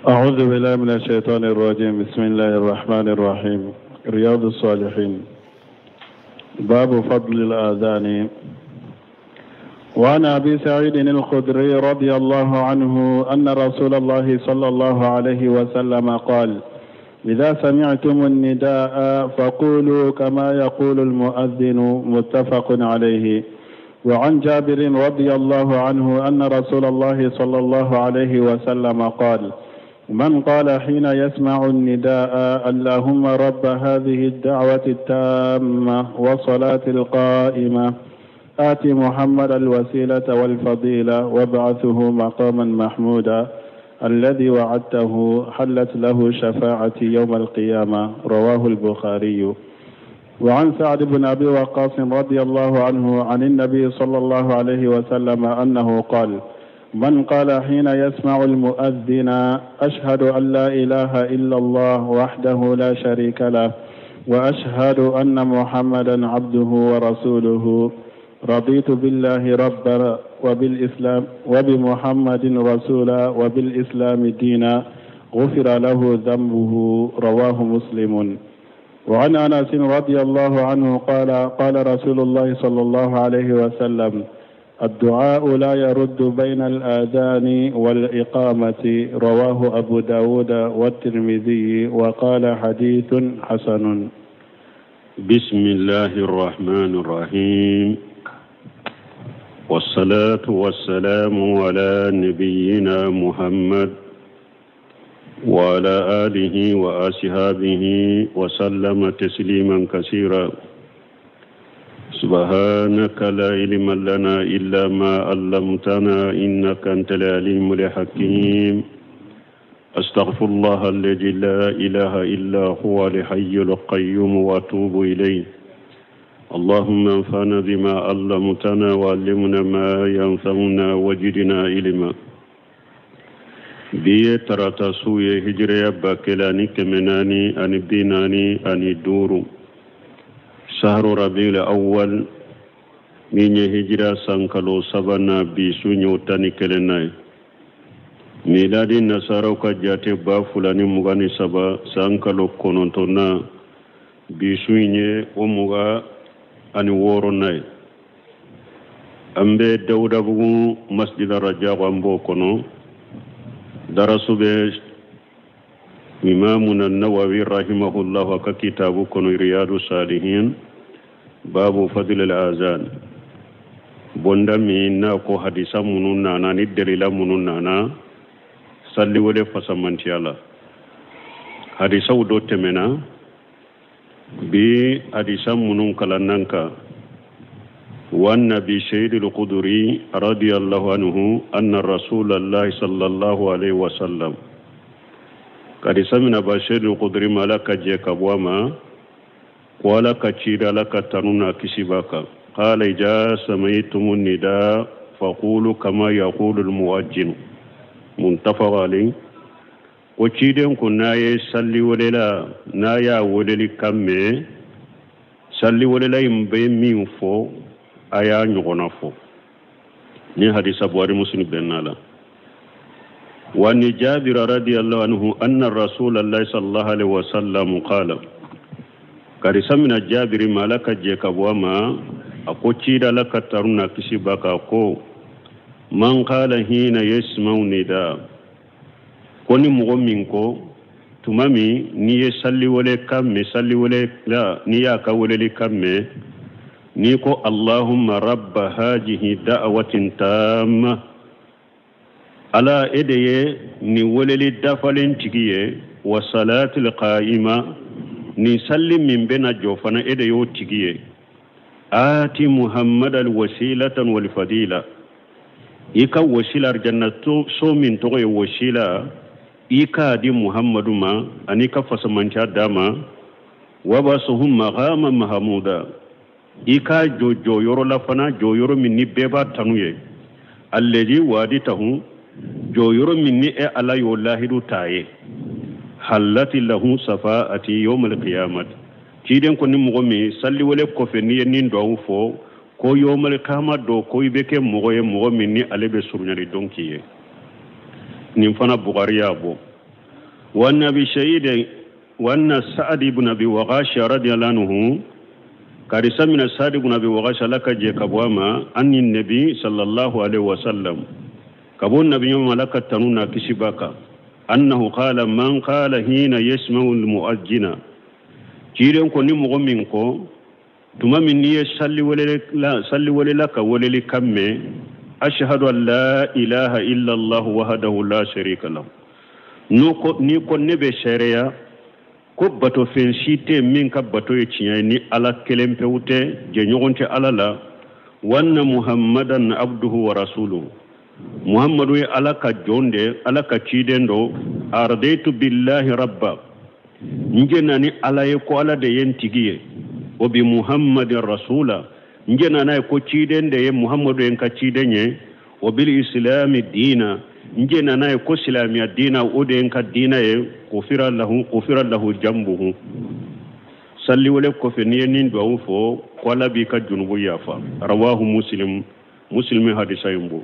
أعوذ بالله من الشيطان الرجيم بسم الله الرحمن الرحيم رياض الصالحين باب فضل الآذان وعن أبي سعيد الخدري رضي الله عنه أن رسول الله صلى الله عليه وسلم قال إذا سمعتم النداء فقولوا كما يقول المؤذن متفق عليه وعن جابر رضي الله عنه أن رسول الله صلى الله عليه وسلم قال من قال حين يسمع النداء اللهم رب هذه الدعوة التامة والصلاة القائمة آت محمد الوسيلة والفضيلة وابعثه مقاما محمودا الذي وعدته حلت له شفاعتي يوم القيامة رواه البخاري وعن سعد بن أبي وقاص رضي الله عنه عن النبي صلى الله عليه وسلم أنه قال من قال حين يسمع المؤذن أشهد أن لا إله إلا الله وحده لا شريك له وأشهد أن محمدا عبده ورسوله رضيت بالله ربا وبالإسلام وبمحمد رسولا وبالإسلام دينا غفر له ذنبه رواه مسلم وعن أنس رضي الله عنه قال قال رسول الله صلى الله عليه وسلم الدعاء لا يرد بين الآذان والإقامة رواه أبو داود والترمذي وقال حديث حسن بسم الله الرحمن الرحيم والصلاة والسلام على نبينا محمد وعلى آله وأصحابه وسلم تسليما كثيرا سبحانك لا علم لنا إلا ما علمتنا إنك أنت العليم الحكيم أستغفر الله الذي لا إله إلا هو الحي القيوم وأتوب إليه اللهم انفعنا بما علمتنا وعلمنا ما ينفعنا وجدنا علما bi ye tarata su ye hijiriya 1445 sahru rabiul awwal min ye hijira san kalo sabanan bi su ɲo 11nan ye miladi nasaraw ka jate 2023 san kalo kɔnɔntɔnnan bi su in ye o 26nan ye an bɛ dawudabugu masjid rajabu an b'o kɔnɔ darasu bɛ imamuna nawawi rahimahullahu a ka kitabu kɔnɔ riyadu salihin babu fadil al-azan bonda min n'a ko hadisa minnu nana ni delila minnu nana salliwele fasamantiya la hadisaw dɔ tɛmɛna bi hadisa minnu kalannan kan وعن أبي سعيد الخدري رضي الله عنه أن رسول الله صلى الله عليه وسلم hadisa mina Aba Said al-Khudri ma Ala ka jɛ ka bɔ a ma ko Ala ka ciden Ala ka tanu n'a kisi b'a kan قال إذا سمعتم النداء فقولوا كما يقول المؤذن متفق عليه ko ciden ko n'a ye salli welela n'a y'a weleli kan mɛn salli welela in bɛ min fɔ a y'a ɲɔgɔnna fɔ ni hadisa buhari muslim bɛnna la وعن جابر رضي الله عنه أن رسول الله صلى الله عليه وسلم قال hadisa mina jabiri ma Ala ka jɛ ka bɔ a ma a ko ciden Ala ka tanu n'a kisi b'a kan ko man qala hina yasma'u nida ko ni mɔgɔ min ko tuma min n'i ye salliwele kan mɛn salliwele la n'i y'a ka weleli kan mɛn n'i ko allahumma rabba hajihi da'awatin tamma ala e de ye nin weleli dafalen tigi ye wa salatil qa'ima nin salli min bɛna jɔ fana e de y'o tigi ye ati muhammad al wasilatan wal fadila i ka wasila aljanna so min tɔgɔ ye wasila i k'a di muhammadu ma ani ka fasamantiya d'a ma wabasuhu maqama mahamuda i k'a jɔ jɔyɔrɔ la fana jɔyɔrɔ min ni bɛɛ b'a tanu ye alladhi wa'adtahu jɔyɔrɔ min ni e ala y'o lahidu t'a ye hallati lahu safa'ati yawmal qiyamati ciden ko ni mɔgɔ min salliwele kɔfɛ n'i ye nin duwawu fɔ ko yawmal qiyama don ko i bɛ kɛ mɔgɔ ye mɔgɔ min ni ale bɛ surunyali don k'i ye nin fana bukari y'a bɔ Wa nabi shahide wa anna Sa'd ibn Abi Waqqas radiyallahu anhu, karisa mina Sa'd ibn Abi Waqqas ala ka jɛ ka bɔ a ma, anni nabi sallallahu alaihi wasallam, ka bɔ nabi ɲɔgɔn ala ka tanu n'a kisi b'a kan, annahu qala man qala hina yasma'u al-mu'ajjina, ciden ko ni mɔgɔ min ko tuma min n'i ye salli welela ka weleli kan mɛn, ashhadu an la ilaha illa allah wahdahu la sharika lahu, n'i ko ne bɛ seereya ko bato fɛn si tɛ min ka bato ye tiɲɛ ye ni ala kelen pewu tɛ, jɛɲɔgɔn tɛ ala la, wa anna muhammadan abduhu wa rasuluhu, muhammadu ye ala ka jɔn de, ala ka ciden don, ardaitu billahi rabba, n jɛnna ni ala ye ko ala de ye n tigi ye, o bi muhammadin rasula, n jɛnna n'a ye ko ciden de ye, muhammadu ye n ka ciden ye, o bil islami diina, n jɛnna n'a ye ko silamɛya diina o de ye n ka diina ye, kufira lahu jambuhu. Salli wele kɔfɛ n'i ye nin duwawu fɔ ko ala b'i ka junubu yafa. Rawahu muslim, muslim hadisa in bɔ.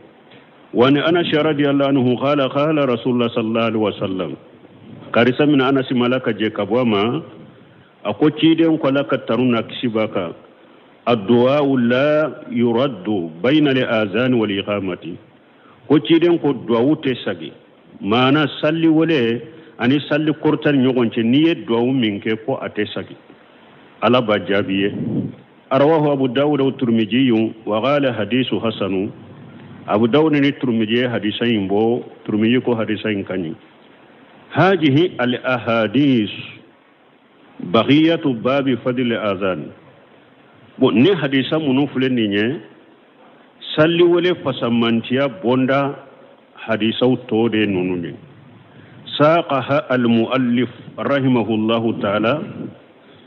Wa ni Anas radiyallahu anhu qala qala rasulullah sallallahu alaihi wasallam, karisa mina Anas mala ka jɛ ka bɔ a ma, a ko ciden ko ala ka tanu n'a kisi b'a kan, addu'a la yuraddu bayna al-azan wal iqamati, ko ciden ko duwawu tɛ sagi, maana salli wele ani salli kɔrɔta ni ɲɔgɔn cɛ, n'i ye duwawu min kɛ ko a tɛ sagi, ala b'a jaabi ye. Rawahu Abu Dawud wa Tirmidhi wa qala hadisu hasanu. Abu Dawud ni Tirmidhi ye hadisa in bɔ, Tirmidhi ko hadisa in ka ɲi. Hadihi al ahadis bagiyatu babi fadl azan. Bon, ni hadisa minnu filɛ nin ye, salli wele fasamantiya bonda hadisaw tɔ de ninnu ye. Saqaha al muallif rahimahullahu ta'ala,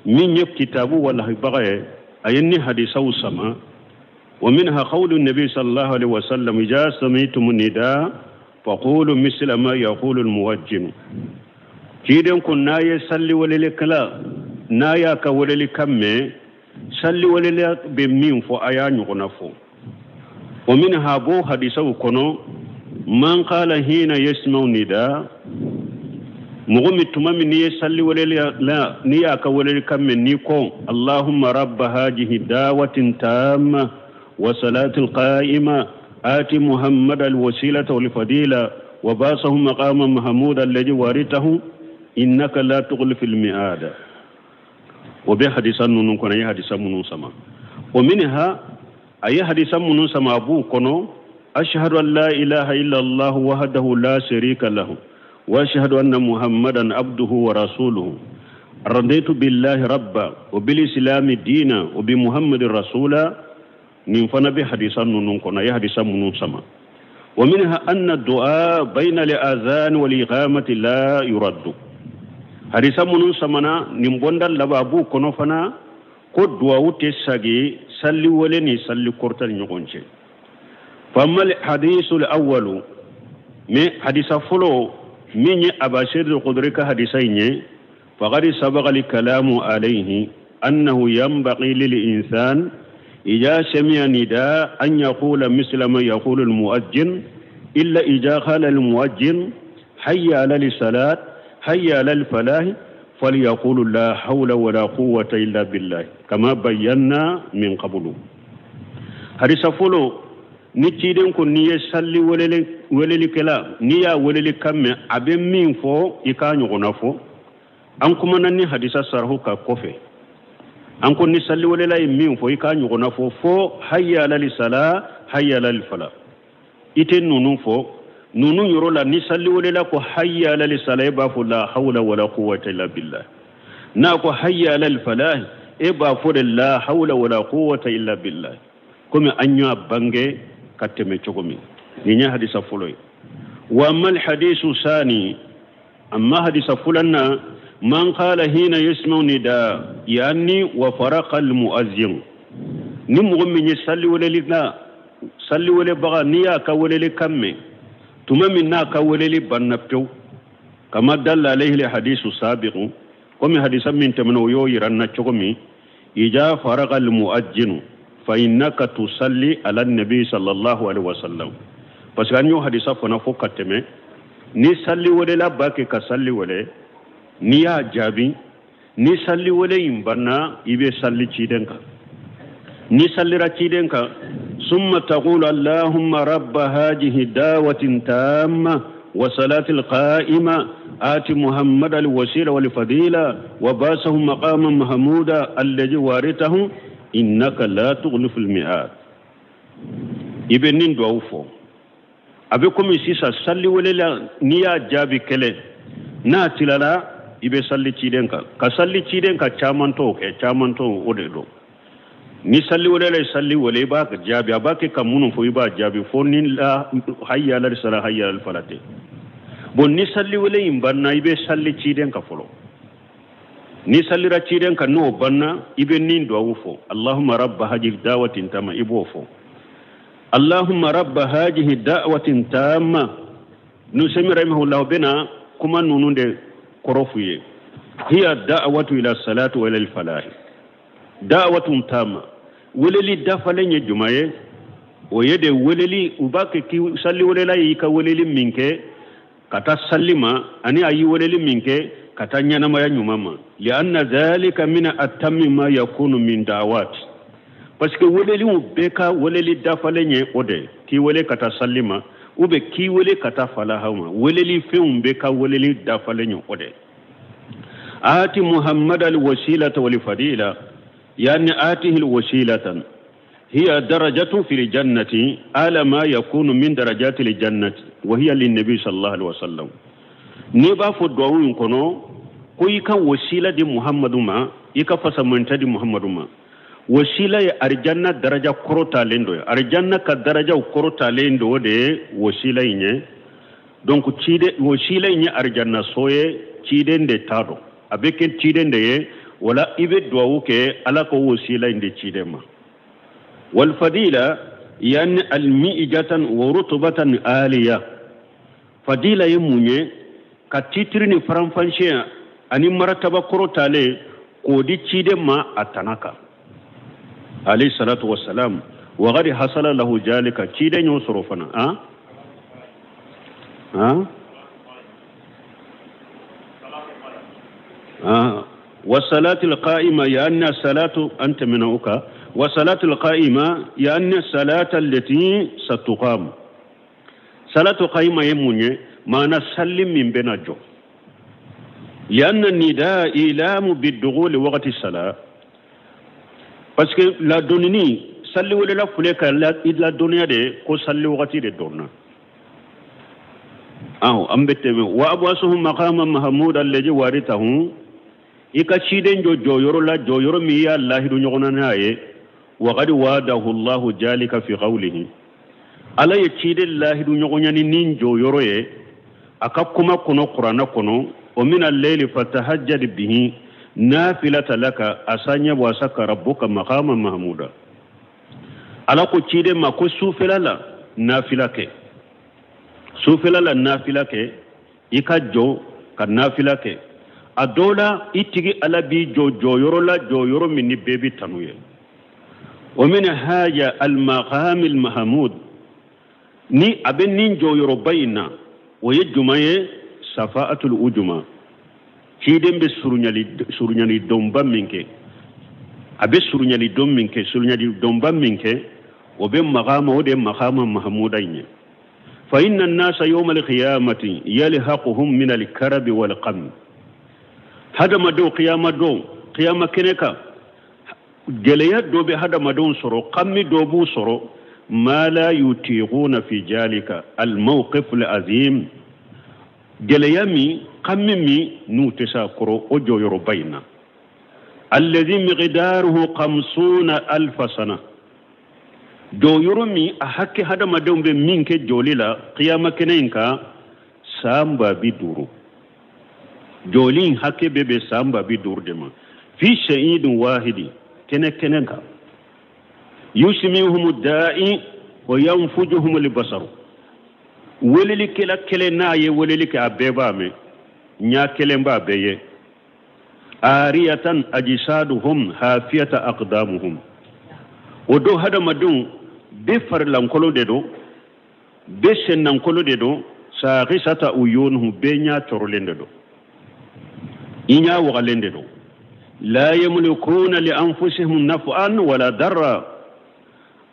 min ye kitabu walahibaga ye, a ye ni hadisaw sama. Wa minha qawlu nabi sallallahu alaihi wasallam, idha sami'tum nida faqulu misla ma yaqulu al muwajjin. Ciden ko n'a ye salli welelikɛla, n'a y'a ka weleli kan mɛn, salli welela bɛ min fɔ a y'a ɲɔgɔnna fɔ. Wa minha bo hadisaw kɔnɔ, man qala hina yasma'u nida, mɔgɔ min tuma min n'i ye salli welela, n'i y'a ka weleli kan mɛn, n'i ko allahumma rabba hadihi dawatin tamma wa salatil qa'ima ati muhammad al wasilata wal fadila wa basahu maqama mahmuda alladhi waritahu innaka la tukhlifu al mi'ad. O bɛ hadisa ninnu kɔnɔ, a ye hadisa minnu sama. O minha, a ye hadisa minnu sama a b'u kɔnɔ, ashhadu an la ilaha illa allah wahdahu la sharika lahu wa ashhadu anna muhammadan abduhu wa rasuluhu, raditu billahi rabba wa bil islami dina wa bi muhammadin rasula. Nin fana bɛ hadisa ninnu kɔnɔ, a ye hadisa minnu sama. Wa minha anna du'a bayna al azan wal iqamati la yuraddu. Hadisa minnu samana nin bonda laban a b'u kɔnɔ fana ko duwawu tɛ sagi salli wele ni salli kɔrɔta ni ɲɔgɔn cɛ. Fa amma al hadisu al awwalu, mais hadisa fɔlɔ min ye Aba Saïd al-Khudri ka hadisa in ye, faqad sabaqa al kalamu alayhi annahu yanbaghi lil insan idha sami'a nida an yaqula misla ma yaqulu al mu'ajjin, illa idha qala al mu'ajjin hayya ala al salat hayya ala al falah falyaqulu la hawla wa la quwwata illa billah kama bayyana min qablu. Hadisa fɔlɔ ni ciden ko n'i ye salli welelikɛla, n'i y'a weleli kan mɛn, a bɛ min fɔ i k'a ɲɔgɔnna fɔ. An kumana ni hadisa sarahu ka kɔfɛ, an ko ni salli welela ye min fɔ i k'a ɲɔgɔnna fɔ, fo hayya ala sala hayya ala fala. I tɛ ninnu fɔ ninnu yɔrɔ la. Ni salli welela ko hayya ala sala, e b'a fɔ la hawla wala quwwata illa billah. N'a ko hayya ala falah, e b'a fɔ de la hawla wala quwwata illa billah, komi an y'a bange ka tɛmɛ cogo min. Nin ye hadisa fɔlɔ ye. Wa amma alhadisu sani, amma hadisa filanan, man qala hina yasma'u nida yani wa faraqa almu'azzin, ni mɔgɔ min ye salli weleli la, salli welebaga n'i y'a ka weleli kan mɛn tuma min n'a ka weleli banna pewu, kama dalla alayhi alhadisu sabiqu, komi hadisa min tɛmɛna o y'o yira n na cogo min, ija faraqa almu'azzinu fa innaka tusalli ala nabi sallallahu alaihi wasallam. Parce que an y'o hadisa fana fɔ ka tɛmɛ, Ni salli welela b'a kɛ ka salli wele, n'i y'a jaabi, ni salli wele in banna, i bɛ salli ciden kan. Ni sallira ciden kan, summa taqulu allahumma rabba hajihi dawatin tamma wa salatil qa'ima آت محمد الوسيلة والفضيلة وباسه مقاما محمودا الذي وارثه إنك لا تغلف الميعاد. Ibn duwawu fɔ a bɛ komi sisan salli welela, n'i y'a jaabi kelen n'a tilala, i bɛ salli ciden kan. Ka salli ciden kan, caman t'o kɛ, caman t'o o de don. Ni salli welela ye salli wele, i b'a jaabi. A b'a kɛ ka minnu fɔ, i b'a jaabi fo ni la hayya ala sala hayya ala fala tɛ. Bon, ni salli wele in banna, i bɛ salli ciden kan fɔlɔ. Ni sallira ciden kan, n'o banna, i bɛ nin duwawu fɔ: allahumma rabba hajil dawatin tama. I b'o fɔ: allahumma rabba hajihi da'watin tamma. Nusemi rahimahullah bɛna kuma ninnu de kɔrɔ f'u ye. Hiya da'watu ila salatu wa ila al-falahi. Da'watun tamma, weleli dafalen ye juma ye? O ye de weleli u b'a kɛ k'i salli welela y'i ka weleli min kɛ ka taa salli ma, ani a y'i weleli min kɛ ka taa ɲɛnamaya ɲuman ma. Lianna dhalika min atammi ma yakunu min da'wat, parce que weleliw bɛɛ ka weleli dafalen ye o de k'i wele ka taa salli ma ou bien k'i wele ka taa falaha ma. Weleli fɛnw bɛɛ ka weleli dafalen ye o de. Ati muhammad al wasilata wal fadila, yani atihi al wasilatan hiya darajatu fil jannati ala ma yakunu min darajati al jannati wa hiya lin nabi sallallahu alaihi wasallam. N'i b'a fɔ duwawu in kɔnɔ ko i ka wasila di Muhammadu ma, i ka fasamanta di Muhammadu ma. Wasila ye arijanna daraja kɔrɔtalen dɔ ye, arijanna ka darajaw kɔrɔtalen dɔ, o de ye wasila in ye. Donc ciden, wasila in ye arijanna so ye, ciden de t'a dɔn, a bɛ kɛ ciden de ye. Wala i bɛ duwawu kɛ Ala ka wasila in de ciden ma. Walfadila yani almi'ijatan wa rutubatan aliya. Fadila ye mun ye? Ka titiri ni faranfansiya ani marataba kɔrɔtalen k'o di ciden ma a tana kan, alayhi salatu wassalam. Wa qad hasala lahu jalika, ciden y'o sɔrɔ fana. Ah ah, والصلاة القائمة يعني الصلاة أنت من أوكا. والصلاة القائمة يعني الصلاة التي ستقام. صلاة قائمة يموني ما نسلم من بين جو، لأن النداء إعلام بالدخول وقت الصلاة، parce que la donnini salli wele la fule ka la la dɔnniya de ko salli wagati de dɔnna. Aw an bɛ tɛmɛ. Wa abwasuhum maqama mahmud alladhi warithahu, i ka ciden jɔ jɔyɔrɔ la, jɔyɔrɔ min i y'a lahidu ɲɔgɔn na n'a ye. Wa qad wa'adahu Allahu jalika fi qawlihi, Ala ye ciden lahidu ɲɔgɔnya ni nin jɔyɔrɔ ye a ka kuma kɔnɔ Kuranɛ kɔnɔ: o min al-layli fatahajjad bihi nafilata laka asa yab'asaka rabbuka maqama mahmuda. Ala ko ciden ma ko sufɛla la nafila kɛ, sufɛla la nafila kɛ, i ka jɔ ka nafila kɛ. A dɔw la i tigi Ala b'i jɔ jɔyɔrɔ la, jɔyɔrɔ min ni bɛɛ bɛ tanu ye. O min haja al-maqam al-mahmud, ni a bɛ nin jɔyɔrɔba in na, o ye jumɛn ye? Safa'atul ujuma. Ciden bɛ surunyali dɔnba min kɛ, a bɛ surunyali dɔn min kɛ, surunyali dɔnba min kɛ, o bɛ maqama, o de ye maqama mahmuda in ye. Fa inna an-nasa yawma al-qiyamati yalhaquhum min al-karabi wal-qam. Hadamadenw qiyama don, qiyama kɛnɛ kan, gɛlɛya dɔ bɛ hadamadenw sɔrɔ, kami dɔ b'u sɔrɔ, ma la yutiquna fi jalika al-mawqif al-azim. Gɛlɛya min, kami min n'u tɛ se a kɔrɔ o jɔyɔrɔba in na. Alladhi miqdaruhu khamsuna alfa sana, jɔyɔrɔ min a hakɛ hadamadenw bɛ min kɛ jɔli la qiyama kɛnɛ in kan, san 50,000. Jɔli in hakɛ bɛ bɛn san 50,000 de ma. Fi shahidin wahidi, kɛnɛ kɛnɛ kan, yusmihumu da'i wa yanfujuhum al-basar. Welelikɛla kelen n'a ye weleli kɛ, a bɛɛ b'a mɛn, ɲa kelen b'a bɛɛ ye. Ariyatan ajisaduhum hafiyata aqdamuhum. O don hadamadenw bɛɛ farilankolon de don, bɛɛ sennankolon de don. Saakisata uyunuhum, bɛɛ ɲa tɔɔrɔlen de don, i ɲa wagalen de don. La yamlikuna li anfusihim naf'an wala darra.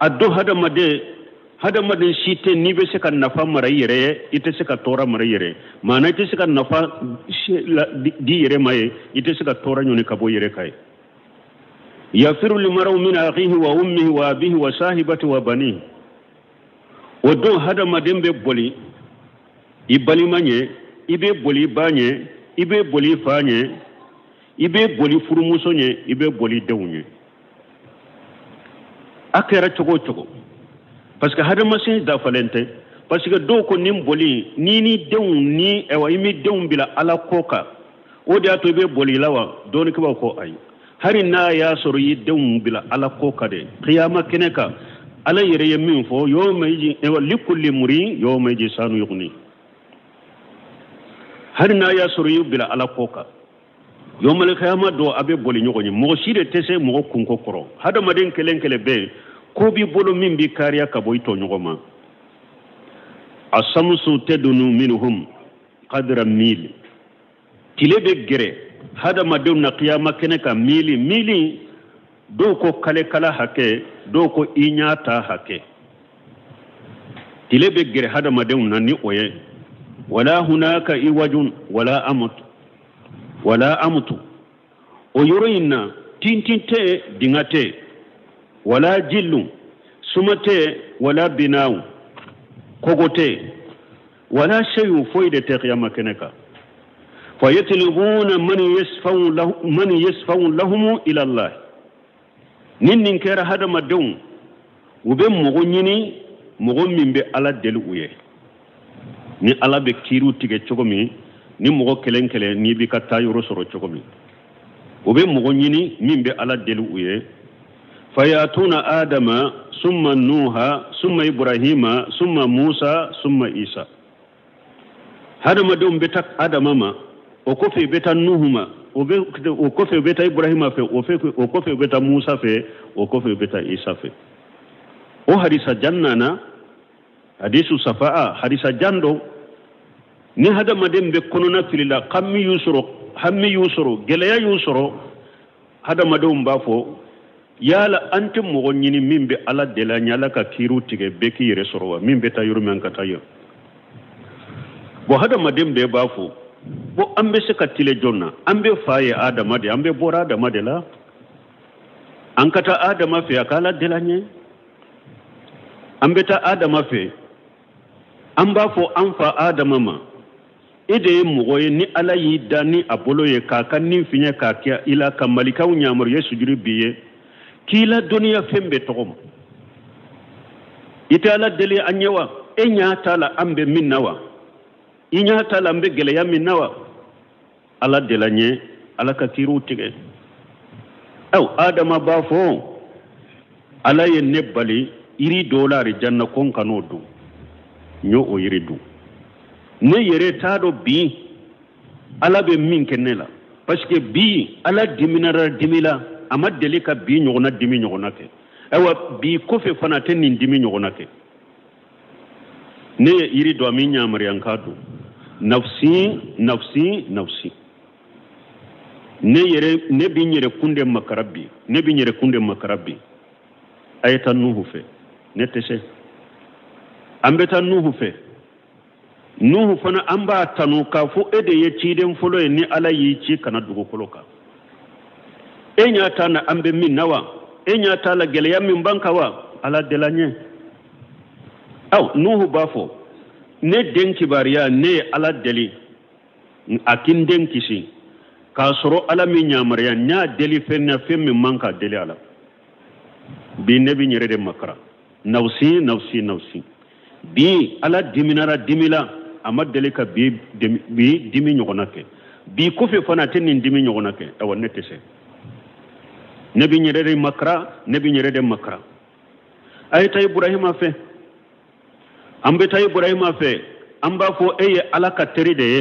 A don hadamaden si tɛ n'i bɛ se ka nafa mara i yɛrɛ ye, i tɛ se ka tɔɔrɔ mara i yɛrɛ ye. Maana i tɛ se ka nafa di yɛrɛ ma ye, i tɛ se ka tɔɔrɔ ɲini ka bɔ i yɛrɛ kan ye. Yafiru limar'u min akhihi wa ummihi wa abihi wa sahibati wa banihi. O don hadamaden bɛ boli i balima ɲɛ, i bɛ boli i ba ɲɛ, i bɛ boli i fa ɲɛ, i bɛ boli furumuso ɲɛ, i bɛ boli denw ɲɛ. A kɛra cogo o cogo, parce que hadamaden dafalen tɛ. Parce que dɔw ko nin boli n'i ni denw ni ayiwa i m'i denw bila Ala ko kan, o de y'a to i bɛ boli la wa? Dɔnnikɛbaaw ko ayi, hali n'a y'a sɔrɔ i y'i denw bila Ala ko kan dɛ, kiyama kɛnɛ kan Ala yɛrɛ ye min fɔ, yawma yiji ayiwa likulli murin yawma yiji sanu yugni. Hali n'a y'a sɔrɔ i y'u bila Ala ko kan, yawmal kiyama don a bɛ boli ɲɔgɔn ye. Mɔgɔ si de tɛ se mɔgɔ kunko kɔrɔ. Hadamaden kelen kelen bɛ yen, ko b'i bolo min b'i kariya ka bɔ i tɔɲɔgɔn ma. Asamusu tadunu minhum qadra mil. Tile bɛ gɛrɛ hadamadenw na kiyama kɛnɛ kan mili mili, dɔw ko kalekala hakɛ, dɔw ko i ɲa ta hakɛ. Tile bɛ gɛrɛ hadamadenw na ni o ye. Wala hunaka iwajun wala amut wala amutu. O yɔrɔ in na tintin tɛ, dinga tɛ, wala jillu suma tɛ, wala binaw kogo tɛ, wala seyu foyi de tɛ kiyama kɛnɛ kan. Fa yatlubuna man yasfa'u lahum ila Allah. Ni nin kɛra hadamadenw, u bɛ mɔgɔ ɲini, mɔgɔ min bɛ Ala deli u ye. Ni Ala bɛ kiiriw tigɛ cogo min, ni mɔgɔ kelen kelen n'i b'i ka taa yɔrɔ sɔrɔ cogo min, u bɛ mɔgɔ ɲini min bɛ Ala deli u ye. Fayatuna Adama summa Nuha summa Ibrahima summa Musa summa Isa. Hadamadenw bɛ taa Adama ma, o kɔfɛ u bɛ taa Nuhu ma, o kɔfɛ u bɛ taa Ibrahima fɛ, o kɔfɛ u bɛ taa Musa fɛ, o kɔfɛ u bɛ taa Isa fɛ. O hadisa jan nana, hadisu safa'a, hadisa jan don. Ni hadamaden bɛ kɔnɔna fili la, hami y'u sɔrɔ, hami y'u sɔrɔ, gɛlɛya y'u sɔrɔ, hadamadenw b'a fɔ yala an tɛ mɔgɔ ɲini min bɛ Ala deli an ye, Ala ka kiiriw tigɛ, bɛɛ k'i yɛrɛ sɔrɔ wa, min bɛ taa yɔrɔ min ka taa yen. Bon, hadamaden bɛɛ b'a fɔ bon, an bɛ se ka tile jɔn na, an bɛ fa ye Adama de, an bɛ bɔra Adama de la, an ka taa Adama fɛ a ka Ala deli an ye. An bɛ taa Adama fɛ, an b'a fɔ an fa Adama ma, e de ye mɔgɔ ye ni Ala y'i da ni a bolo ye k'a ka nin fiɲɛ k'a kɛ i la, ka malikaw ɲamuru ye sujuru b'i ye, k'i la dɔnniya fɛn bɛɛ tɔgɔ ma. I tɛ Ala deli an ye wa? E ɲɛ t'a la an bɛ min na wa? I ɲɛ t'a la an bɛ gɛlɛya min na wa? Ala deli an ye, Ala ka kiiriw tigɛ. Aw, Adama b'a fɔ Ala ye ne bali yiri dɔ la arijanna ko n kan'o dun, n y'o o yiri dun. Ne yɛrɛ t'a dɔn bi Ala bɛ min kɛ ne la, parce que bi Ala diminara dimi la, a ma deli ka bi ɲɔgɔnna dimi ɲɔgɔnna kɛ. Ayiwa, bi kɔfɛ fana a tɛ nin dimi ɲɔgɔnna kɛ. Ne ye yiri dɔ min yamaruya n k'a dun, nafsi nafsi nafsi. Ne yɛrɛ, ne bɛ n yɛrɛ kun de makara bi, ne bɛ n yɛrɛ kun de makara bi. A ye taa Nuhu fɛ, ne tɛ se. An bɛ taa Nuhu fɛ. Nuhu fana an b'a tanu k'a fɔ e de ye ciden fɔlɔ ye ni Ala y'i ci ka na dugukolo kan. E ɲɛ t'a na an bɛ min na wa? E ɲɛ t'a la gɛlɛya min b'an kan wa? Ala deli an ye. Aw, Nuhu b'a fɔ ne den kibaruya, ne ye Ala deli a k'i n den kisi, k'a sɔrɔ Ala min yamaruya n y'a deli fɛn na, fɛn min man ka deli a la. Bi ne bɛ n yɛrɛ de makara, nafsi nafsi nafsi. Bi Ala diminara dimi la, a ma deli ka bi dimi ɲɔgɔnna kɛ. Bi kɔfɛ fana a tɛ nin dimi ɲɔgɔnna kɛ. Awa, ne tɛ se. Ne bɛ n yɛrɛ de makara, ne bɛ n yɛrɛ de makara. A ye taa Ibrahima fɛ. An bɛ taa Ibrahima fɛ, an b'a fɔ e ye Ala ka teri de ye.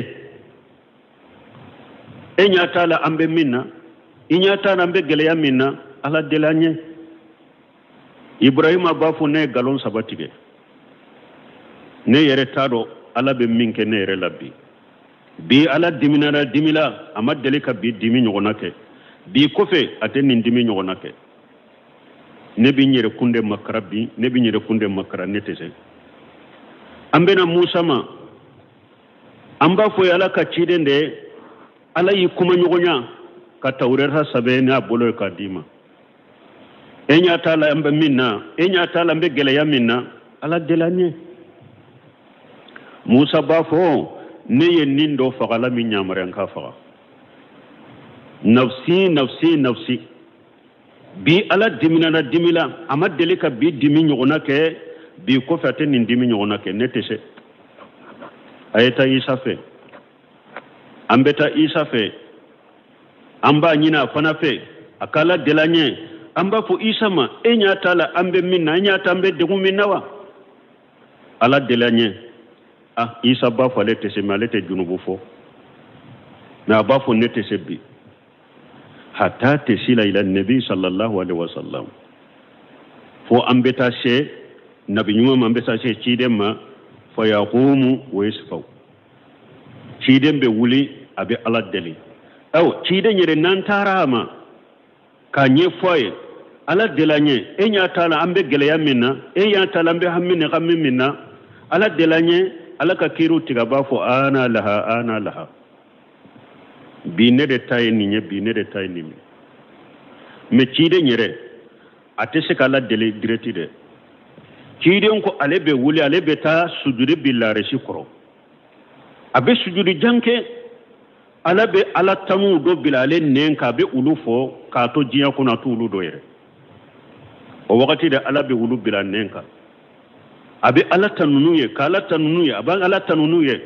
E ɲɛ t'a la an bɛ min na, i ɲɛ t'a la an bɛ gɛlɛya min na, Ala deli an ye. Ibrahima b'a fɔ ne ye nkalon saba tigɛ, ne yɛrɛ t'a dɔn Ala bɛ min kɛ ne yɛrɛ la bi. Bi Ala diminara dimila, a ma deli ka bi dimi ɲɔgɔnna kɛ. Bi kɔfɛ a tɛ nin dimi ɲɔgɔnna kɛ. Ne bɛ n yɛrɛ kun de makara bi, ne bɛ n yɛrɛ kun de makara, ne tɛ se. An bɛna Musa ma, an b'a fɔ ye Ala ka ciden de ye, Ala y'i kuma ɲɔgɔnya ka Tawureta sɛbɛn n'a bolo ye k'a d'i ma. E ɲɛ t'a la an bɛ min na, e ɲɛ t'a la an bɛ gɛlɛya min na, Ala deli an ye. Musa b'a fɔ ne ye nin dɔ faga, Ala min yamaruya n k'a faga. Nafsi, nafsi, nafsi. Bi Ala diminana dimila, a ma deli ka bi dimi ɲɔgɔnna kɛ, bi kɔfɛ a tɛ nin dimi ɲɔgɔnna kɛ, ne tɛ se. A ye taa Isa fɛ. An bɛ taa Isa fɛ. An b'a ɲini a fana fɛ, a k'Ala deli an ye. An b'a fɔ Isa ma, e ɲɛ t'a la an bɛ min na, e ɲɛ t'a an bɛ degun min na wa? Ala deli an ye. Ah, Isa b'a fɔ ale tɛ se, mais ale tɛ junubu fɔ. Mais a b'a fɔ ne tɛ se bi. Hatta tasila ila nabi sallallahu alaihi wasallam. Fo an bɛ taa se nabi ɲuman ma, an bɛ taa se ciden ma, fa yaqumu wa yasfau. Ciden bɛ wuli, a bɛ Ala deli. Awo, ciden yɛrɛ n'an taara a ma k'a ɲɛfɔ a ye, Ala deli an ye, e ɲɛ t'a la an bɛ gɛlɛya min na, e ɲɛ t'a la an bɛ hami ni hami min na, Ala deli an ye, Ala ka kiiriw tigɛ, a b'a fɔ ana laha, ana laha. Bi ne de ta ye nin ye, bi ne de ta ye nin ye. Mais ciden yɛrɛ a tɛ se k'Ala deli direct dɛ. Ciden ko ale bɛ wuli, ale bɛ taa sujudi bi laresi kɔrɔ. A bɛ sujudi jan kɛ, Ala bɛ Ala tanu dɔ bila ale nɛn kan, a bɛ olu fɔ k'a to diɲɛ kɔnɔ, a t'olu dɔ yɛrɛ. O wagati de Ala bɛ olu bila nɛn kan. A bɛ Ala tanu n'u ye, k'Ala tanu n'u ye, a bɛ Ala tanu n'u ye.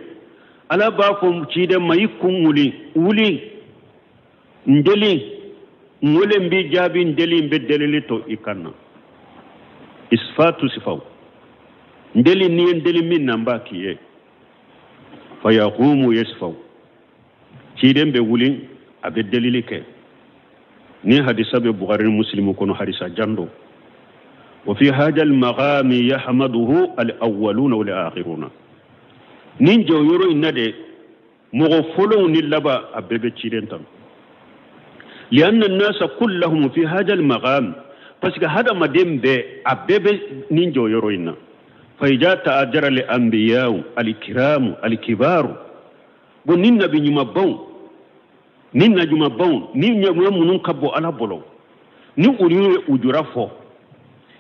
Ala b'a fɔ ciden ma, i kun wuli, wuli, n deli, n wele n b'i jaabi, n deli, n bɛ delili to i kan na. Isfatu sifaw. N deli, n'i ye n deli min na, n b'a k'i ye. Fa yaqumu yasfaw. Ciden bɛ wuli, a bɛ delili kɛ. Ni hadisa bɛ Bukhari ni Muslim kɔnɔ, hadisa jan don. Wa fi hadha al-maqami yahmaduhu al-awwaluna wal-akhiruna. Nin jɔyɔrɔ in na de, mɔgɔ fɔlɔw ni laban a bɛɛ bɛ ciden tan. Lianna an-nasa kullahum fi hadha al-maqam, parce que hadamaden bɛɛ a bɛɛ bɛ nin jɔyɔrɔ in na. Fa idha ta'ajjara al-anbiya'u al-kiramu al-kibaru, bon ni nabi ɲumanbaw, ni najumabaw, ni ɲɛmɔgɔ minnu ka bɔ Ala bolo, ni olu ye ujura fɔ,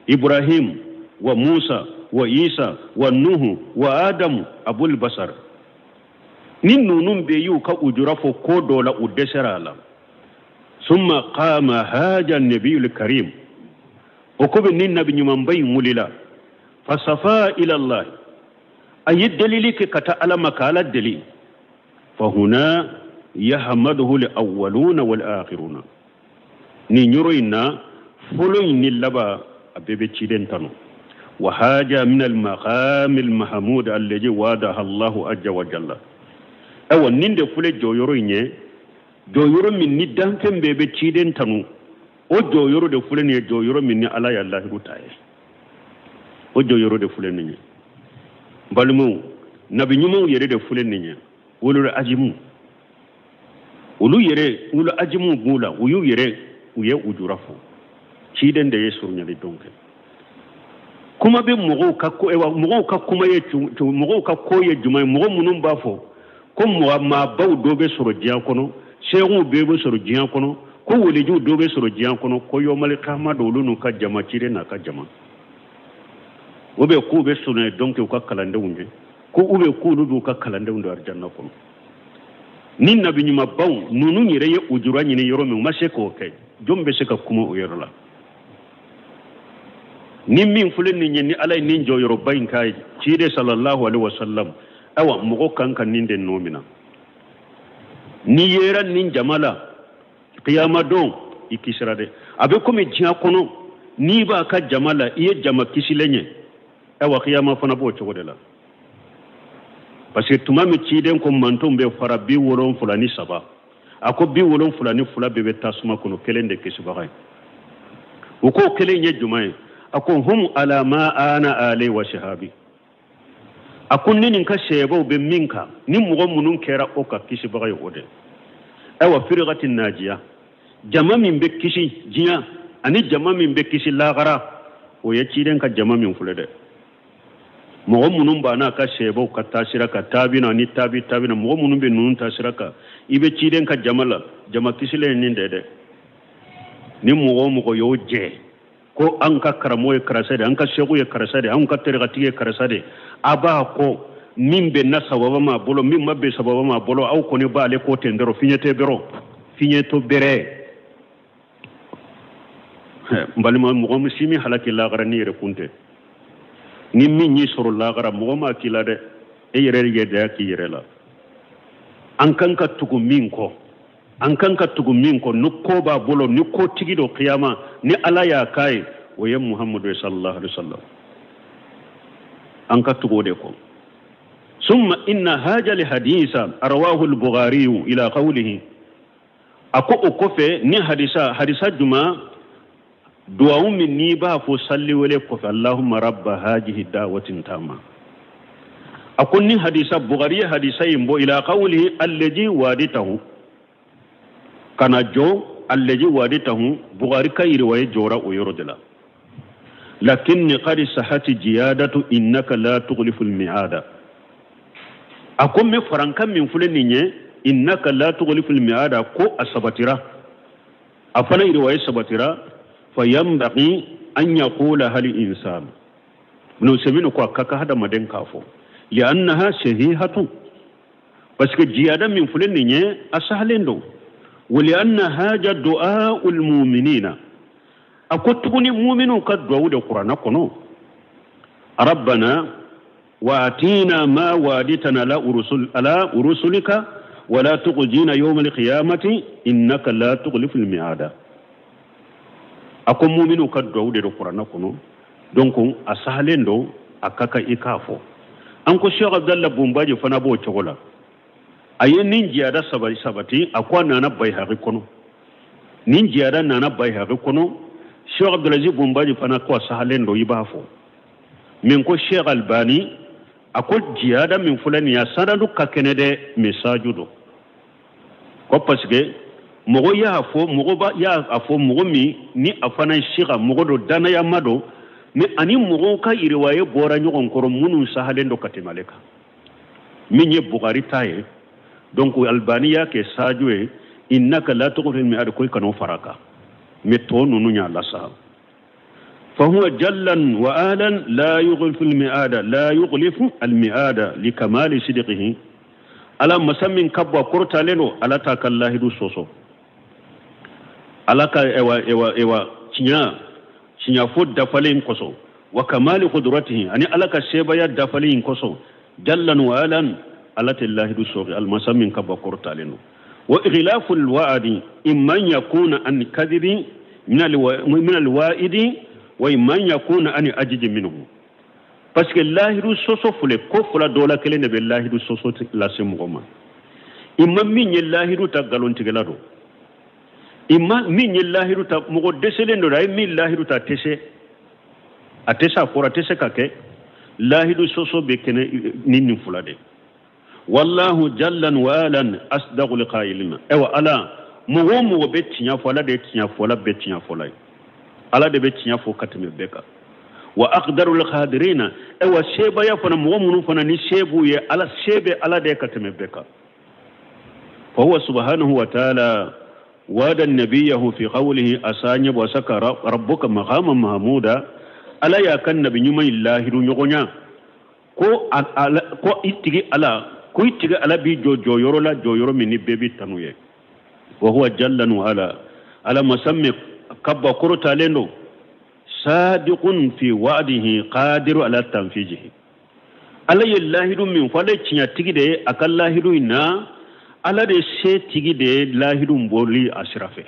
Ibrahim wa Musa wa Isa wa Nuhu wa Adamu Abul Basar, ni ninnu bɛɛ y'u ka ujura fɔ ko dɔ la, u dɛsɛra a la. Summa qama haja nabiyul karim, o ko bɛ ni nabi ɲumanba in wulila, fasafa ila Allah, a ye delili kɛ ka taa Ala ma, ka Ala deli. Fahuna yahmaduhu al-awwaluna wal-akhiruna. Nin yɔrɔ in na, fɔlɔ in ni laban a bɛɛ bɛ ciden tanu. Wa haja min al-maqam al-mahmud alladhi wadaha Allahu azza wa jalla. Ayiwa, nin de filɛ jɔyɔrɔ in ye, jɔyɔrɔ min ni danfɛn bɛɛ bɛ ciden tanu, o jɔyɔrɔ de filɛ nin ye, jɔyɔrɔ min ni Ala y'a lahidu ta ye, o jɔyɔrɔ de filɛ nin ye. Balimaw, nabi ɲumanw yɛrɛ de filɛ nin ye, ulul azimu, olu yɛrɛ ulul azimu b'u la, u y'u yɛrɛ, u ye ujura fɔ. Ciden de ye surunyali dɔn kɛ. Kuma bɛ mɔgɔw ka ko, ewa, mɔgɔw ka kuma ye mɔgɔw ka ko ye jumɛn ye? Mɔgɔ minnu b'a fɔ ko maabaw dɔ bɛ sɔrɔ diɲɛ kɔnɔ, seerew bɛɛ bɛ sɔrɔ diɲɛ kɔnɔ, ko welejuw dɔ bɛ sɔrɔ diɲɛ kɔnɔ, ko yɔmali kama don olu n'u ka jama, ciden n'a ka jama. O bɛ k'u bɛ surunya dɔn kɛ u ka kalandenw ye, ko u bɛ k'olu b'u ka kalandenw don arijanna kɔnɔ. Ni nabi ɲumanbaw ninnu yɛrɛ ye ujura ɲini yɔrɔ min, u ma se k'o kɛ, jɔn bɛ se ka kuma o yɔrɔ la? Ni min filɛ nin ye, ni Ala ye nin jɔyɔrɔba in k'a ye, ciden sallallahu alaihi wasallam, ayiwa, mɔgɔ kan ka nin de nɔ minɛ. N'i yera nin jama la kiyama don, i kisira dɛ. A bɛ komi diɲɛ kɔnɔ, n'i b'a ka jama la, i ye jama kisilen ye, ayiwa, kiyama fana b'o cogo de la. Parce que tuma min ciden ko mantonw bɛ fara 73, a ko 72 bɛɛ bɛ tasuma kɔnɔ, kelen de kisibaga ye. O ko kelen ye jumɛn ye? A ko hum ala ma ana alayhi wa sahabi. A ko ne ni n ka sɛyɛbaw bɛ min kan, ni mɔgɔ minnu kɛra o ka kisibaga ye o de. Ayiwa, firikati najiya, jama min bɛ kisi diɲɛ ani jama min bɛ kisi lagara, o ye ciden ka jama min filɛ dɛ. Mɔgɔ minnu b'a n'a ka sɛyɛbaw ka taasira kan, taabina ni taabi taabina, mɔgɔ minnu bɛ ninnu taasira kan, i bɛ ciden ka jama la, jama kisilen ye nin de dɛ. Ni mɔgɔ o mɔgɔ y'o jɛ ko an ka karamɔgɔ ye karisa de, an ka seku ye karisa de, an ka tarikatigi ye karisa de, a b'a kɔ min bɛnna sababa ma bolo, min ma bɛn sababa ma bolo, aw kɔni b'ale ko ten dɔrɔn, fiɲɛ tɛ dɔrɔn, fiɲɛ to bɛrɛ. N balima, mɔgɔ si min halaki lagara ni yɛrɛ kun tɛ. Ni min y'i sɔrɔ lagara, mɔgɔ m'a k'i la dɛ, e yɛrɛ yɛrɛ k'i yɛrɛ la. An kan ka tugu min kɔ, an kan ka tugu min kɔ, ni ko b'a bolo, ni ko tigi don kiyama, ni Ala y'a k'a ye, o ye Muhammadu sallallahu alaihi wasallam. An ka tugu o de kɔ. Summa inna haja li hadisa rawahu al-Bukhari ila qawlihi. A ko o kɔfɛ ni hadisa, hadisa juma duwawu min n'i b'a fɔ salli wele kɔfɛ, Allahumma rabba hajihi da'watin tama. A ko ni hadisa Bukhari ye hadisa in bɔ ila qawlihi alladhi waditahu, kana jɔ alladhi waditahu, Bukhari ka yiriwaye jɔra o yɔrɔ de la. Lakinni qad sahati jiyadatu innaka la tughlifu al-mi'ada. A ko n bɛ farankan min filɛ nin ye, innaka la tughlifu al-mi'ada, ko a sabatira, a fana yiriwaye sabatira. Fa yanbaghi an yaqula hal insan. Ibn Usaymin ko a ka kan hadamaden k'a fɔ, li'annaha sahihatu, parce que jiyada min filɛ nin ye, a sahalen don. Wa li'anna haja du'a'ul mu'minina. A ko tuguni mu'minu ka duwawu de Kuranɛ kɔnɔ, rabbana wa atina ma waditana ala urusul ala urusulika wa la tukhzina yawma al-qiyamati innaka la tukhlifu al-mi'ada. A ko mu'minu ka duwawu de Kuranɛ kɔnɔ, donc a sahalen don, a ka kan i k'a fɔ. An ko Cheikh Abdallah Bumbaji fana b'o cogo la. A ye nin jiyada sabati, a ko a nana Bayhaqi kɔnɔ, nin jiyada nana Bayhaqi kɔnɔ. Cheikh Abdulaziz Bumbaji fana ko a sahalen don, i b'a fɔ. Min ko Cheikh Albani, a ko jiyada min filɛ nin ye, a sanadu ka kɛnɛ dɛ, mais saju don. Ko parce que mɔgɔ y'a fɔ, mɔgɔ ba y'a fɔ mɔgɔ min ni a fana ye siga mɔgɔ don, danayama don, mais ani mɔgɔw ka yiriwaye bɔra ɲɔgɔn kɔrɔ minnu sahalen don ka tɛmɛ ale kan. Min ye Bukhari ta ye, donc Albani y'a kɛ saju ye, innaka la tughlifu al-mi'ad, ko i kan'o fara a kan. Mais tɔ ninnu y'a lasa. Fa huwa jallan wa ahlan la yughlifu al-mi'ada, la yughlifu al-mi'ada li kamali sidqihi. Ala masa min ka bon, a kɔrɔtalen don, Ala t'a ka lahidu sɔsɔ. Ala ka ewa ewa ewa tiɲɛ tiɲɛ fɔ dafalen kosɔn, wa kamali qudratihi, ani Ala ka sebaya dafalen kosɔn, jallan wa ahlan, Ala tɛ lahidu sɔsɔ, almasa min ka bon, a kɔrɔtalen don. Wa ighlafu alwa'di imma yakuna an kadhibi min alwa'idi wa imma yakuna an ajiji minhu. Parce que lahidu sɔsɔ filɛ, ko fila dɔ la kelen de bɛ lahidu sɔsɔ lase mɔgɔ ma. Imma min ye lahidu ta nkalontigɛla don, imma min ye lahidu ta mɔgɔ dɛsɛlen don, a ye min lahidu ta a tɛ se, a tɛ se, a fɔra a tɛ se ka kɛ. Lahidu sɔsɔ bɛ kɛnɛ ni nin fila de. Wallahu jallan wa alan asdaqul qailina. Ayiwa, Ala mɔgɔ o mɔgɔ bɛ tiɲɛ fɔ, Ala de ye tiɲɛ fɔla bɛɛ tiɲɛ fɔla ye, Ala de bɛ tiɲɛ fɔ ka tɛmɛ bɛɛ kan. Wa aqdarul qadirina. Ayiwa, sebaya fana, mɔgɔ minnu fana ni se b'u ye, Ala se bɛ Ala de ye ka tɛmɛ bɛɛ kan. Fa huwa subhanahu wa ta'ala wada nabiyahu fi qawlihi asanya wa saka rabbuka maqaman mahmuda. Ala y'a ka nabi ɲuman in lahidu ɲɔgɔnya ko ala, ko i tigi Ala, ko i tigi Ala b'i jɔ jɔyɔrɔ la, jɔyɔrɔ min ni bɛɛ b'i tanu ye. Wa huwa jallan wa ala, Ala masa min ka bon, kɔrɔtalen don, sadiqun fi wa'dihi qadiru ala tanfijihi. Ala ye lahidu min fɔ, ale ye tiɲɛtigi de ye a ka lahidu in na, Ala de se tigi de ye lahidu bɔli a sira fɛ.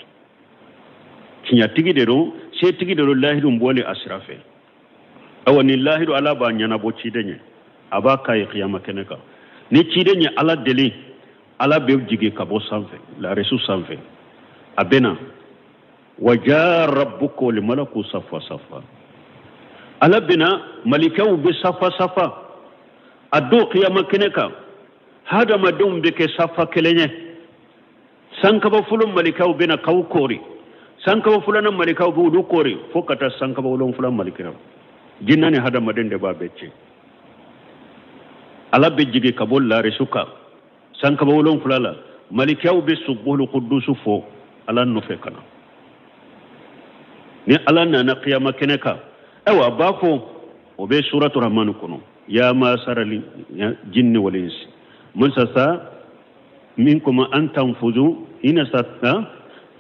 Tiɲɛtigi de don, setigi de don lahidu bɔli a sira fɛ. Awa, ni lahidu Ala b'a ɲɛnabɔ ciden ye, a b'a k'a ye kiyama kɛnɛ kan. Ni ciden ye Ala deli, Ala bɛ jigin ka bɔ sanfɛ, larisu sanfɛ, a bɛ na wa jaa rabbuka wal malaku safa safa. Ala bɛ na, malikɛw bɛ safa safa. A don kiyama kɛnɛ kan, hadamadenw bɛ kɛ safa kelen ye. Sankaba fɔlɔ malikaw bɛna k'aw koori, sankaba filanan malikaw bɛ olu koori, fo ka taa sankaba wolonfila malikaw. Jinɛ ni hadamaden de b'a bɛɛ cɛ. Ala bɛ jigin ka bɔ larisu kan sankaba wolonfila la, malikaw bɛ subuhul kudusu fɔ Ala nɔfɛ ka na. Ni Ala nana kiyama kɛnɛ kan, ayiwa, a b'a fɔ, o bɛ suratu Rahman kɔnɔ: ya masara jinni wal insi man sasa minkum an tanfuzu ina sata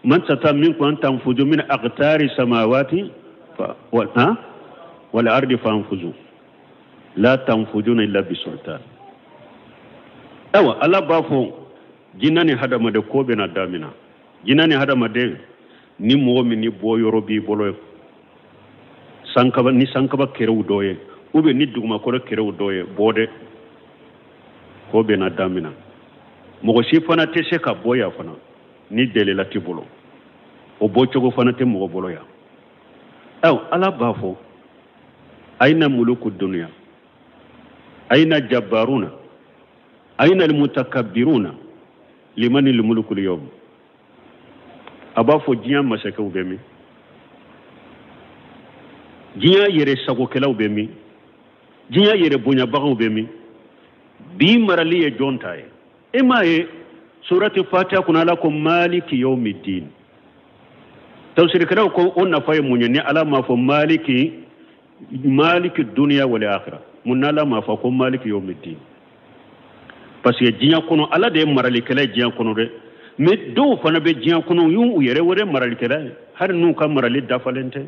man sata minkum an tanfuzu min aqtari samawati fa wal ha wal ardi fanfuzu la tanfuzuna illa bisultan. Ayiwa, Ala b'a fɔ jinɛ ni hadamaden ko bɛna damina. Jinɛ ni hadamaden, ni mɔgɔ min ni bɔ yɔrɔ b'i bolo, sankaba ni sankaba kɛrɛw dɔ ye, ou bien ni dugumakolo kɛrɛw dɔ ye, bɔ dɛ, ko bɛna damina. Mɔgɔ si fana tɛ se ka bɔ yan fana ni delila t'i bolo, o bɔcogo fana tɛ mɔgɔ bolo yan. Ayiwa, Ala b'a fɔ: ayna muluku dunya, ayna jabbaruna, ayna almutakabbiruna, limani almulku alyawm. A b'a fɔ: diɲɛ masakɛw bɛ min? Diɲɛ yɛrɛ sagokɛlaw bɛ min? Diɲɛ yɛrɛ bonyabagaw bɛ min? Bi marali ye jɔn ta ye? E m'a ye surati Fatiha kɔnɔ, Ala ko maliki yawmiddin. Tafsirikɛlaw ko o nafa ye mun ye ni Ala m'a fɔ maliki dunya wal akhirah? Mun n'Ala m'a fɔ ko maliki yawmiddin? Parce que diɲɛ kɔnɔ, Ala de ye maralikɛla ye diɲɛ kɔnɔ dɛ, mais dɔw fana bɛ diɲɛ kɔnɔ, u y'u yɛrɛ wɛrɛ maralikɛla ye, hali n'u ka marali dafalen tɛ.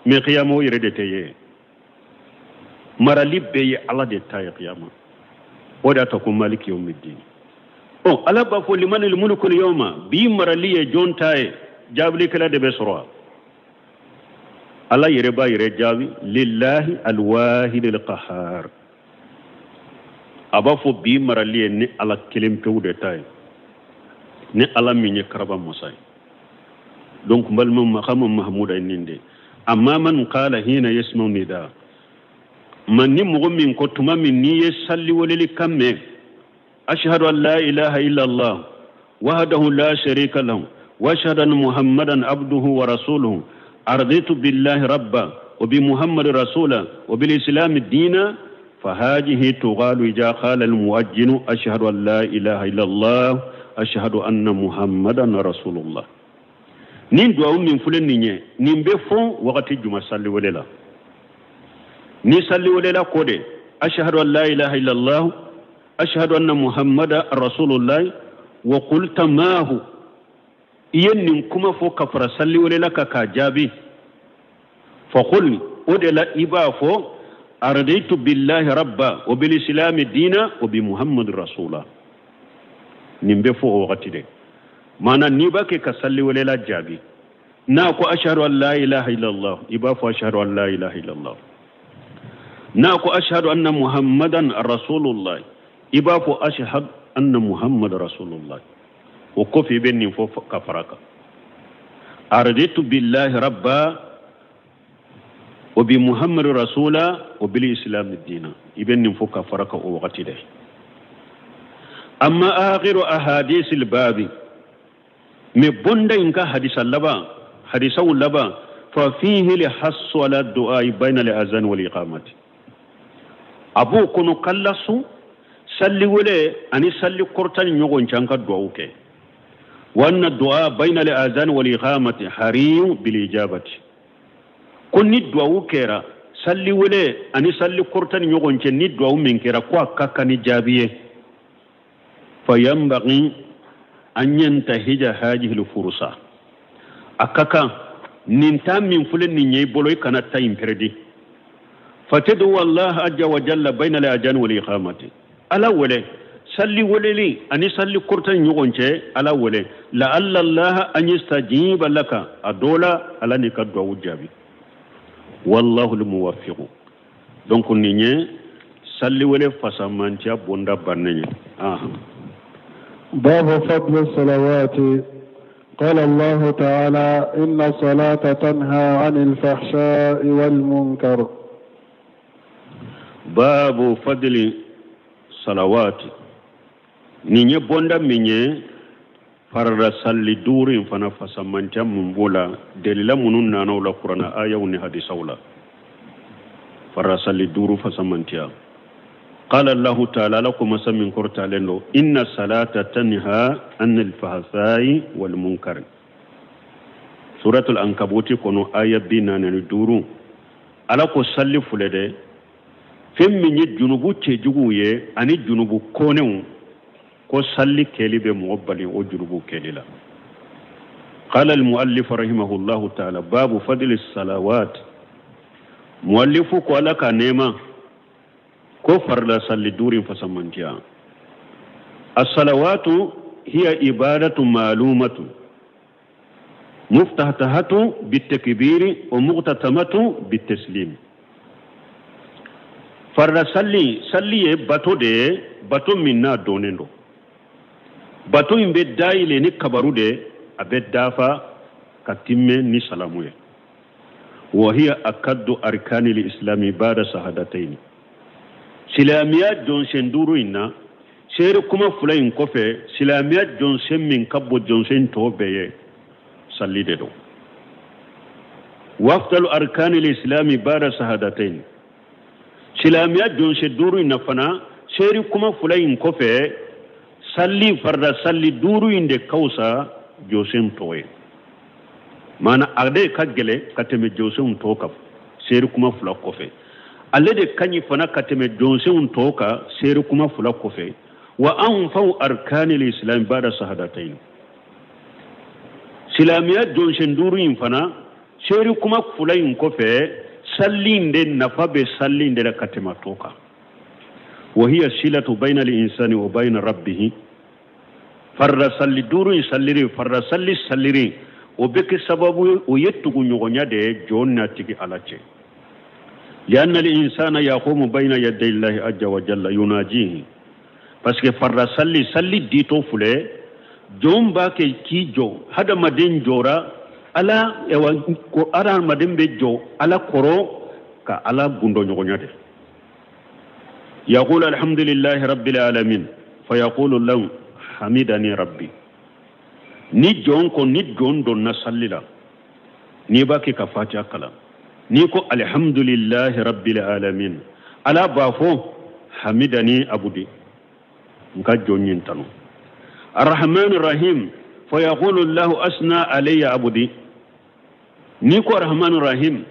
Mais kiyama, o yɛrɛ de tɛ ye. Marali bɛɛ ye Ala de ta ye kiyama. O de y'a to ko maliki yawmiddin. Ɔ, Ala b'a fɔ limanil mulkul yawma, bi marali ye jɔn ta ye? Jaabilikɛla de bɛ sɔrɔ. Ala yɛrɛ b'a yɛrɛ jaabi: lillahi alwahid alqahar. A b'a fɔ bi marali ye ni Ala kelen pewu de ta ye, ni Ala min ye karaba masa ye. Donc n balimaw, maqama mahmuda ye nin de. Amma man qala hina yasma'u nida, man ni mɔgɔ min ko tuma min n'i ye salli weleli kan mɛn: ashhadu an la ilaha illa Allah wahdahu la sharika lahu wa ashhadu anna Muhammadan abduhu wa rasuluhu, arditu billahi rabba wa bi Muhammad rasula wa bil islam dina, فهذه تقال إذا قال المؤذن أشهد أن لا إله إلا الله، أشهد أن محمدا رسول الله. Nin duwawu min filɛ nin ye, nin bɛ fɔ wagati juma? Salli wele la. Ni salli welela ko de ashhadu an la ilaha illallah, ashhadu anna Muhammada rasulullah, wa qulta maahu, i ye nin kuma fɔ ka fara salli welela kan k'a jaabi, faqul, o de la i b'a fɔ araditu billahi rabba wa bil islami dina wa bi Muhammad rasula. Nin bɛ fɔ o wagati de. Maana n'i b'a kɛ ka salli welela jaabi, n'a ko ashhadu an la ilaha illallah, i b'a fɔ ashhadu an la ilaha illallah. N'a ko ashhadu anna Muhammadan rasulullah, i b'a fɔ ashhadu anna Muhammad rasulullah. O kɔfɛ, i bɛ nin fɔ ka fara kan: araditu billahi rabba wa bi Muhammad rasula wa bil islam dina. I bɛ nin fɔ ka fara kan o wagati dɛ. Amma akhiru ahadith al babi, mais bonda in ka hadisa laban, hadisaw laban, fa fihi li hassu ala du'a bayna al azan wal iqamati. A b'o kɔnɔ kala sun salli wele ani salli kɔrɔta ni ɲɔgɔn cɛ, an ka duwawu kɛ. Wa anna du'a bayna al azan wal iqamati hariyun bil ijabati. Ko ni duwawu kɛra salli wele ani salli kɔrɔta ni ɲɔgɔn cɛ, ni duwawu min kɛra, ko a ka kan ni jaabi ye. Fa yanbaghi an yantahija hadihi al-fursa, a ka kan nin ta min filɛ nin ye i bolo, i kana ta in pɛrɛdi. Fatadu Allah azza wa jalla bayna al-adhan wal iqamati, Ala wele salli weleli ani salli kɔrɔta ni ɲɔgɔn cɛ, Ala wele, la'alla Allah an yastajiba laka, a dɔ la Ala n'i ka duwawu jaabi. Wallahu al-muwaffiqu. Donc nin ye salli wele fasamantiya bonda bannen ye. باب فضل الصلوات. قال الله تعالى: إن الصلاة تنهى عن الفحشاء والمنكر. Babu fadli salawati, nin ye bonda min ye farada salli duuru in fana fasamantiya mun b'o la, delila minnu nana o la kurana ayaw ni hadisaw la. Farada salli duuru fasamantiya. Qala Allahu ta'ala, ala ko masa min kɔrɔtalen don, inna salata tanha anil fahsai wal munkar. Suratul Ankabuti kɔnɔ aya 45, ala ko salli filɛ dɛ, fɛn min ye junubu cɛjuguw ye ani junubu kɔnɛw, ko salli kɛli bɛ mɔgɔ bali o junubu kɛli la. Qala al muallif rahimahullahu ta'ala, babu fadli salawat. Muallifu ko ala ka nɛɛma ko farla salli duuru in fasamantiya. As-salawatu hiya ibadatu ma'lumatu muftatahatu bitakbiri wa muqtatamatu bitaslim. Farla salli, salli ye bato de ye, bato min n'a dɔnnen don. Bato in bɛ dayɛlɛ ni kabaru de, a bɛ dafa ka timmɛ ni salamu ye. Wa hiya akaddu arkani lislami bada sahadataini. Silamɛya jɔnsen duuru in na, seere kuma fila in kɔfɛ, silamɛya jɔnsen min ka bon jɔnsen tɔ bɛɛ ye, salli de don. Wa afdalu arkani lislami bada sahadataini. Silamɛya jɔnsen duuru in na fana, seere kuma fila in kɔfɛ, salli farda salli duuru in de ka fisa jɔsen tɔ ye. Maana ale ka gɛlɛn ka tɛmɛ jɔsenw tɔ kan seere kuma fila kɔfɛ. Ale de ka ɲi fana ka tɛmɛ jɔnsenw tɔ kan seere kuma fila kɔfɛ. Wa anfa'u arkani lislam bada sahadatayn. Silamɛya jɔnsen duuru in fana, seere kuma fila in kɔfɛ, salli in de nafa bɛ salli in de la ka tɛmɛ tɔ kan. Wa hiya silatu bayna al-insani wa bayna rabbihi. Farda salli duuru in salliri, farda salli salliri, o bɛ kɛ sababu ye, o ye tuguɲɔgɔnya de ye jɔn n'a tigi ala cɛ. Lianna al-insana yaqumu bayna yaday Allahi azza wa jalla yunajihi. Parce que farda salli, salli ditɔ filɛ, jɔn b'a kɛ k'i jɔ, hadamaden jɔra ala, ewa, ko hadamaden bɛ jɔ ala kɔrɔ ka ala gundo ɲɔgɔnya de. Yaqulu alhamdulillahi rabbil alamin fa yaqulu lahu hamidani rabbi. Ni jɔn ko, ni jɔn donna salli la, n'i b'a kɛ ka fatiha kalan, n'i ko alhamdulillahi rabbil alamin, ala b'a fɔ hamidani abudi, n ka jɔn ye n tanu. Arrahman rahim fa yaqulu lahu asna alayya abudi. N'i ko arrahman rahim,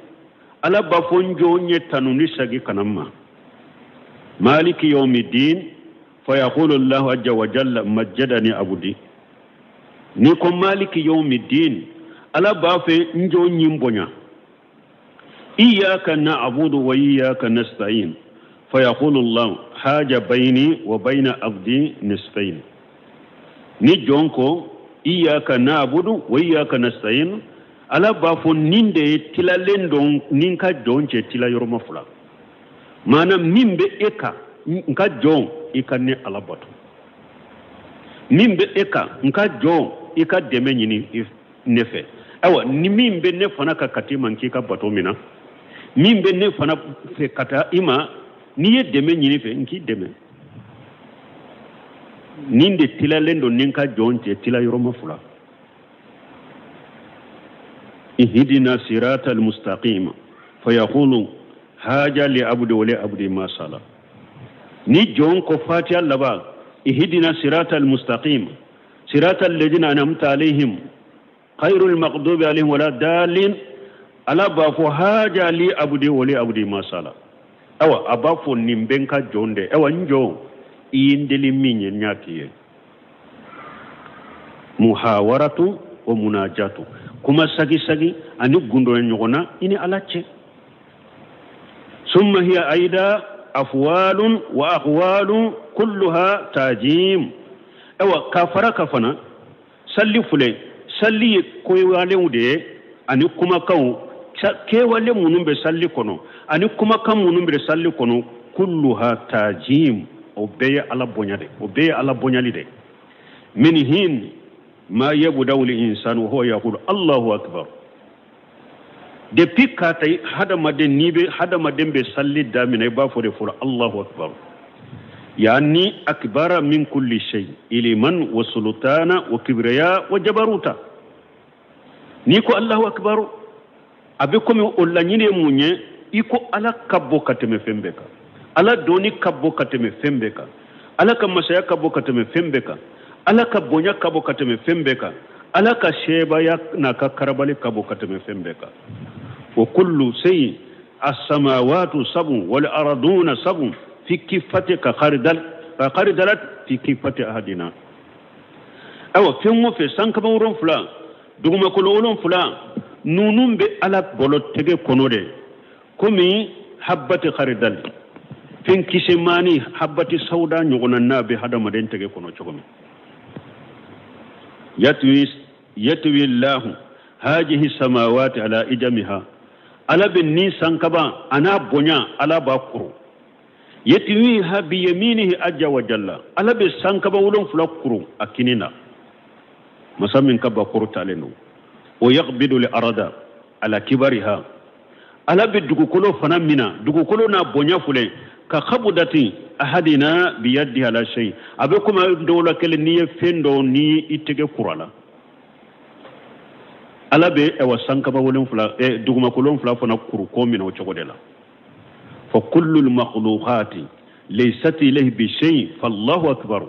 ala b'a fɔ n jɔn ye tanu ni sagi kana n ma. Maliki yawmiddin fa yaqulu lahu azza wa jalla majjadani abudi. N'i ko maliki yawmiddin, ala b'a fɛ n jɔn ye n bonya. Iyyaka na'budu wa iyyaka nasta'in fa yaqulu Allah haja bayni wa bayna abdi nisfayn. Ni jɔn ko iyyaka na'budu wa iyyaka nasta'in, ala b'a fɔ nin de ye tilalen don ni n ka jɔn cɛ tila yɔrɔma fila. Maana min bɛ e kan, n ka jɔn, i ka ne ala bato. Min bɛ e kan, n ka jɔn, i ka dɛmɛ ɲini ne fɛ. Ayiwa, ni min bɛ ne fana kan ka t'i ma, n k'i ka bato min na, min bɛ ne fana fɛ ka taa i ma, n'i ye dɛmɛ ɲini fɛ, n k'i dɛmɛ. Nin de tilalen don ni n ka jɔn cɛ tila yɔrɔma fila. Ihdina sirata almustaqima fa yaqulu haja li abdi wa li abdi ma sala. Ni jɔn ko fatiha laban, ihdina sirata almustaqima sirata alladhina an'amta alayhim khayrul maghdubi alayhim wala dalin, ala b'a fɔ haja li abdi wa li abdi ma sala. Awa, a b'a fɔ nin bɛ n ka jɔn de. Awa, n jɔn, i ye n deli min ye, n y'a k'i ye. Muhawaratu wa munajatu, kuma sagi-sagi ani gundo ɲɔgɔn na i ni ala cɛ. Summa hiya aida afwalun wa aqwalun kulluha tajim. Awa, ka fara ka fana, salli filɛ, salli ye kɛwalew de ye ani kumakanw. Kɛwale minnu bɛ salli kɔnɔ ani kumakan minnu bɛ salli kɔnɔ, kulluha tajim, o bɛɛ ye ala bonya de, o bɛɛ ye ala bonyali de. Min hin ma yabda'u al-insanu wa huwa yaqulu Allahu akbar. Depuis k'a ta hadamaden n'i bɛ hadamaden bɛ salli daminɛ, i b'a fɔ de fɔlɔ Allahu akbar, yani akbara min kulli shay iliman wa sultana wa kibriya wa jabaruta. N'i ko Allahu akbar, a bɛ komi o laɲini ye mun ye? I ko Ala ka bon ka tɛmɛ fɛn bɛɛ kan, Ala dɔnni ka bon ka tɛmɛ fɛn bɛɛ kan, Ala ka masaya ka bon ka tɛmɛ fɛn bɛɛ kan, Ala ka bonya ka bon ka tɛmɛ fɛn bɛɛ kan, Ala ka sebaaya n'a ka karabali ka bon ka tɛmɛ fɛn bɛɛ kan. Wa kullu shay as-samawatu sab'un wal arduna sab'un fi kifati ka kharidal ka kharidalat fi kifati ahadina. Awa fɛn o fɛn, sankaba 7, dugumakolo 7, ninnu bɛ Ala bolo tɛgɛ kɔnɔ de, komi habbati kharidal, fɛn kisɛmani habbati sawda ɲɔgɔnna n'a bɛ hadamaden tɛgɛ kɔnɔ cogo min. Yatwi Allahu hajihi samawati ala ijamiha, Ala bɛ nin sankaba a n'a bonya Ala b'a kuru. Yatwiha bi yaminihi ajja wa jalla, Ala bɛ sankaba 7 kuru a kini na, masa min ka ba kuru talen don. O yaqbidu li arada ala kibariha, Ala bɛ dugukolo fana mina, dugukolo n'a bonya filɛ, ka khabudati ahadina bi yadihi ala shay, a bɛ komi dɔw la kelen n'i ye fɛn dɔ ni i tɛgɛ kura la. Ala bɛ ɛwa sankaba 7 dugumakolo 7 fana kuru ko mina o cogo de la. Fa kullu al-makhluqati laysat ilayhi bi shay fallahu akbar,